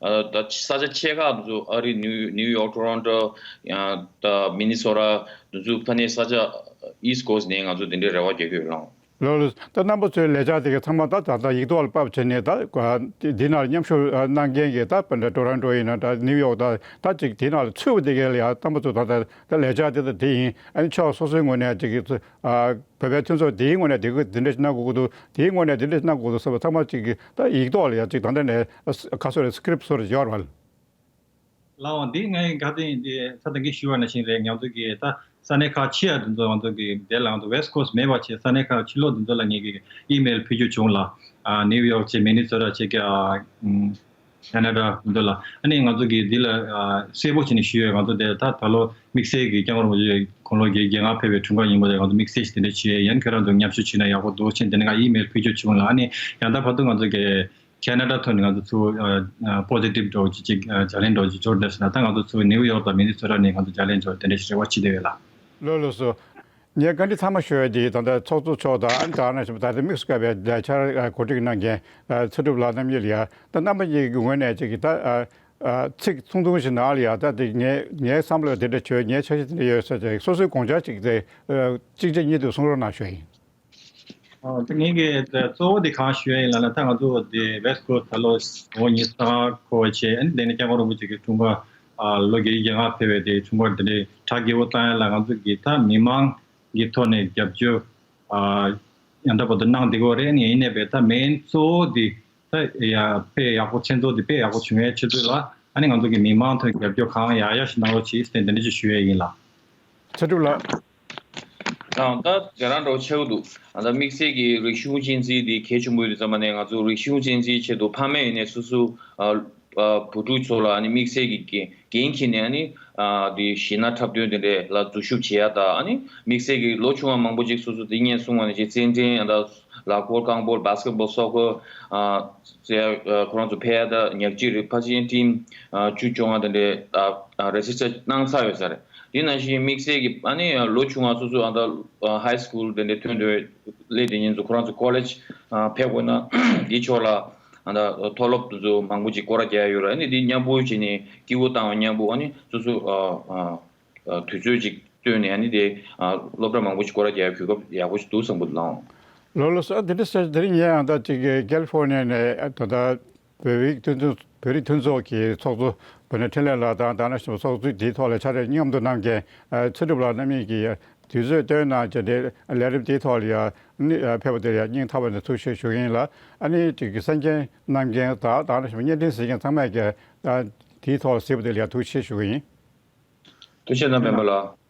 ཨ་ད་ས་ཆ་ཆེ་ཁག་དེ་ཚོ་ཨ་རི་ནིའུ་ནིའུ་ཡོག Toronto ཡང་ད་Minnesota དེ་ཚོ་ཕ་ནས་ས་ཆ་East Coast ནས་ང་ཚོ་དེ་འདྲའི་རེ་བ་རྒྱག་གི་ཡོད་ལགས། ལགས་ལགས། ད་རྣམ་པ་ཚོའི་ལས་འཆར་དེ་ག་ཚང་མ་ད་ད་ལྟ་ཡིག་ཐོག་ལ་ཕབ་བྱས་ནས་ད་འདི་ནང་མཉམ་ཞུགས་གནང་མཁན་གྱི་ད་པ་འདྲ་Toronto ཡིན་ན་ད་New York ད་ད་ཅིག་དེ་ནང་ལ་ཚུད་པ་དེ་ག་ལ་ཡ་རྣམ་པ་ཚོ་ད་ད་ད་ལས་འཆར་དེ་ད་དེ་ཡིན། ཨ་ནི་ཕྱོགས་སོ་སོའི་ངོས་ནས་ཅིག་བོད་པའི་མཐུན་ཚོགས་དེའི་ངོས་ནས་དེ་ག་དེ་འདྲ་ཞིག་གནང་དགོས་ཀྱི་འདུག་དེའི་ངོས་ནས་དེ་འདྲ་ཞིག་གནང་དགོས་ཀྱི་འདུག་ཟེར་བ་ཚང་མ་ཅིག་ད་ཡིག་ཐོག་ལ་ཡ་ཅིག་ད་ལྟ་ནས་ག་སོ་རེ་script སོ་རེ་ཡོད་རེད་བ། ལགས་འོང་། འདི་ངས་ག་དེ་འདི་ད་ལྟ་གིན་ཞུས་པ་ནང་བཞིན་རེད། ང་ཚོ་གི་ད་ས་གནས་ཁག་ཕྱི་ཡ་འདི་ཚོ་ང་ཚོ་གི་དེ་ལ་ང་ཚོ་West Coast མེད་པ་བྱས་ས་གནས་ཁག་ཕྱི་ལོགས་འདི་ཚོ་ལ་ངེད་ཀྱི་email ཕུལ་རྒྱུ་བྱུང་ལ། ཨ་New York བྱས་Minnesota བྱས་ཀྱི་ཨ་Canada འདི་ཚོ་ལ། ཨ་ནི་ང་ཚོ་གི་འདི་ལ་ཨ་གསལ་པོ་བྱས་ནས་ཞུས་ཡོད། ང་ཚོ་དེ་ད་ད་ལོ་དམིགས་བསལ་གྱི་སྐྱབས་མགོན་རིན་པོ་ཆེ་དགུང་ལོ་བརྒྱད་བརྒྱད་ལྔ་ཕེབས་པའི་འཁྲུངས་སྐར་ཉིན་མོ་དེ་ང་ཚོ་དམིགས་བསལ་ཞིག་དེ་འདྲ་བྱས་ཡིན། ཁྱེད་རང་ཚོ་མཉམ་ཞུགས་བྱས་ན་ཡག་པོ་འདུག་ཅེས་དེ་འདྲ་ང་email ཕུལ་རྒྱུ་བྱུང་ལ། ཨ་ནི་ཡང་ད་བར་དུ་ང་ཚོ་གི Canada ཐོག་ནས་ང་ཚོ་ཚུར་ཨ་ཨ་positive འདྲ་བོ་ཅིག་ཅིག་ཨ་བརྒྱ་ལན་འདྲ་བོ་ཅིག་འབྱོར་བསྡད་སོང་ན། ད་ང་ཚོ་ཚུར་New York དང་Minnesota ནས་ང་ཚོ་བརྒྱ་ལན་འབྱོར་དེ་འདྲ་ཞིག་རེ་བ་བྱེད་བསྡད་ཡོད་ལགས། ལགས་ལགས་སོ། ངས་བཀའ་འདྲི་ཚང་མ་ཞུ་ཡ་དེ་ད་ལྟ་ཚོགས་གཙོ་མཆོག་དང་ཨ་ནི་ད་ནང་བཞིན་ད་ལྟ་དམིགས་སུ་བཀར་བའི་ལས་འཆར་ཨ་གོ་སྒྲིག་གནང་མཁན་ཨ་ཚེ་སྒྲུབ་ལགས་རྣམ་གཉིས་ལ་ཡ་ད་རྣམ་པ་གཉིས་ཀྱི་ངོས་ནས་ཅིག་གི་ད་ཨ་ཨ་ཚིག་ཐུང་ཐུང་ཞིག་ནང་ལ་ཡ་ད་དེ་ངའི་ངའི་བསམ་བློ་དེ་འདྲ་བྱོས། ངའི་འཆར་གཞི་དེ་འདྲ་ཡོད་ཟེར་ཅིག་སོ་སོའི་དགོངས་འཆར་ཅིག་དེ་ཨ་གཅིག་རྗེས་གཉིས་མཐུད་གསུང་རོགས་གནང་ཞུ་ཡ་ཡིན། ཨ་ད་ངེད་ཀྱི་ད་གཙོ་བོ་དེ་གང་ཞུ་ཡ་ཡིན་ལབ་ན། ད་ང་ཚོ་དེ་West Coast ད་ལོ་ལོ་ཉི་ཤུ་རྩ་ལྔ་འཁོར་བ་བྱས། ཨ་ནི་དེ་ནས་སྐྱབས་མགོན་རིན་པོ་ཆེ་གི་འཁྲུངས་སྐར་ཨ་ལོ་བརྒྱད་ཅུ་གྱ་ལྔ་ཕེབས་པའི་དེ་འཁྲུངས་སྐར་དེ་འདྲའི་གྲ་རྒྱས་པོ་བཏང་ཡ་ལ་ང་ཚོ་གི་ད་མི་མང་གི་ཐོག་ནས་རྒྱབ་སྐྱོར་ཨ་ཡང་དག་པར་དུ་གནང་བསྡད་ཀྱི་རེད། ཨ་ནི་ཡིན་ནའི་བས་ད་main གཙོ་བོ་དེ་ད་ཡ་དཔེ་ཡག་པོ་མཚན་ཚོགས་དེ་དཔེ་ཡག་པོ་བྱུང་བའི་ཆེད་དུ་ལ་ཨ་ནི་ང་ཚོ་གི་མི་མང་ཐོག་རྒྱབ་སྐྱོར་གང་ཡག་ཡག་ཞིག་གནང་རོགས་གྱིས་ཟེར་དེ་འདྲ་ཅིག་ཞུ་ཡ་ཡིན་ལགས། ཚེ་སྒྲུབ་ལགས། དང་ད་དེ་རང་འདྲ་བོ་ཆགས་ཀྱི་འདུག་ཨ་ད་དམིགས་བསལ་གྱི་རིག་གཞུང་གཅེས་འཛིན་དེ་གལ་ཆེན་པོ་ཡོད་དུས་ཙམ་པ་ནས་ང་ཚོ་རིག་གཞུང་གཅེས་འཛིན་ཆེད་དུ་ཕ་མས་ཡིན་ནའི་སོ་སོ་ཨ་ཨ་བུ་ཕྲུག་ཚོ་ལ་ཨ་ནི་དམིགས་བསལ་གྱི་འགན་འགན་འཁྱེར་ནས་ཨ་ནི་ཨ་དེ་གཞས་སྣ་འཁྲབ་སྟོན་དེ་འདྲས་ལ་འཛུལ་ཞུགས་བྱེད་ཡ་དང་། ཨ་ནི་དམིགས་བསལ་གྱི་ལོ་ཆུང་བ་མང་པོ་ཅིག་སོ་སོ་དེ་སྔོན་གསུངས་པ་ནང་བཞིན་རྩེད་འགྲན་ཨ་ད་ལག་འཁོར་རྐང་སྤོལ་basketball soccer ཨ་ཟེར་ཡ་ཁོ་རང་ཚོ་ཕལ་ཆེར་ད་ཉག་གཅིག་རེད། ཕལ་ཆེར་team ཨ་བཅུ་བཅོ་ལྔ་དེ་འདྲས་ཨ་ཨ་register གནང་ཚར་ཡོད་ས་རེད། དེ་ནང་བཞིན་དམིགས་བསལ་གྱི་ཨ་ནི་ལོ་ཆུང་བ་སོ་སོ་ཨ་ད་high school དེ་འདྲའི་ཐོན་དུས་སླེབས་དེ་ཉིན་ཚོ་ཁོ་རང་ཚོ་college ཨ་ཕེབས་དགོས་ན་དེའི་ཕྱོགས་ལ་ཨ་ད་མཐོ་སློབ་དེ་ཚོ་མང་པོ་ཅིག་སྐོར་ར་རྒྱག་ཡ་ཡོད་རེད། ཨ་ནི་དེ་མཉམ་པོ་བྱས་ནས་སྐྱིད་པོ་བཏང་བ་མཉམ་པོ་ཨ་ནི་སོ་སོ་ཨ་ཨ་ཨ་དུས་ཚོད་ཅིག་བཏོན་ནས་ཨ་ནི་དེ་ཨ་སློབ་གྲྭ་མང་པོ་ཅིག་སྐོར་ར་རྒྱག་ཡ་གོ་སྐབས་ཡག་པོ་ཞིག་འདུག་བསམ་གྱི་འདུག་ལགས། ལགས་ལགས་སོ། ཨ་དེ་འདྲ་ཟེར་དེ་རིང་ངས་ཡང་ད་ཅིག་ཀེ་ལི་ཕོར་ནི་ཡ་ནས་ད་ལྟ་བོད་རིགས་མཐུན་ཚོགས་བོད་རིགས་མཐུན་ཚོགས་ཀྱི་ཚོགས་གཙོ་བོད་ནས་འཕྲིན་ལས་ལགས་དང་ད་ནང་བཞིན་ཚོགས་གཙོ་དེའི་ཐོག་ལ་ཕྱག་ལས་མཉམ་དུ་གནང་མཁན་ཚེ་སྒྲུབ་ལགས་རྣམ་གཉིས་ཀྱིས་དུས་ཚོད་བཏོན་གནང་བྱས་ཏེ་ལས་རིམ་དེའི་ཐོག་ལ་ཡང་ནི་ཕེབས་པ་དེར་ཡང་སྙིང་ཐག་པ་ནས་ཐུགས་རྗེ་ཆེ་ཞུ་གི་ཡིན་ལ། ཨ་ནི་ཅིག་གསན་མཁན་གནང་མཁན་དང་ད་ནང་བཞིན་བརྙན་འཕྲིན་གཟིགས་མཁན་ཚང་མས་ཀྱང་དེའི་ཐོག་ལ་གཟིགས་པ་དེ་ལ་ཡང་ཐུགས་རྗེ་ཆེ་ཞུ་གི་ཡིན། ཐུགས་རྗེ་གནང་སྤེན་པ་ལགས།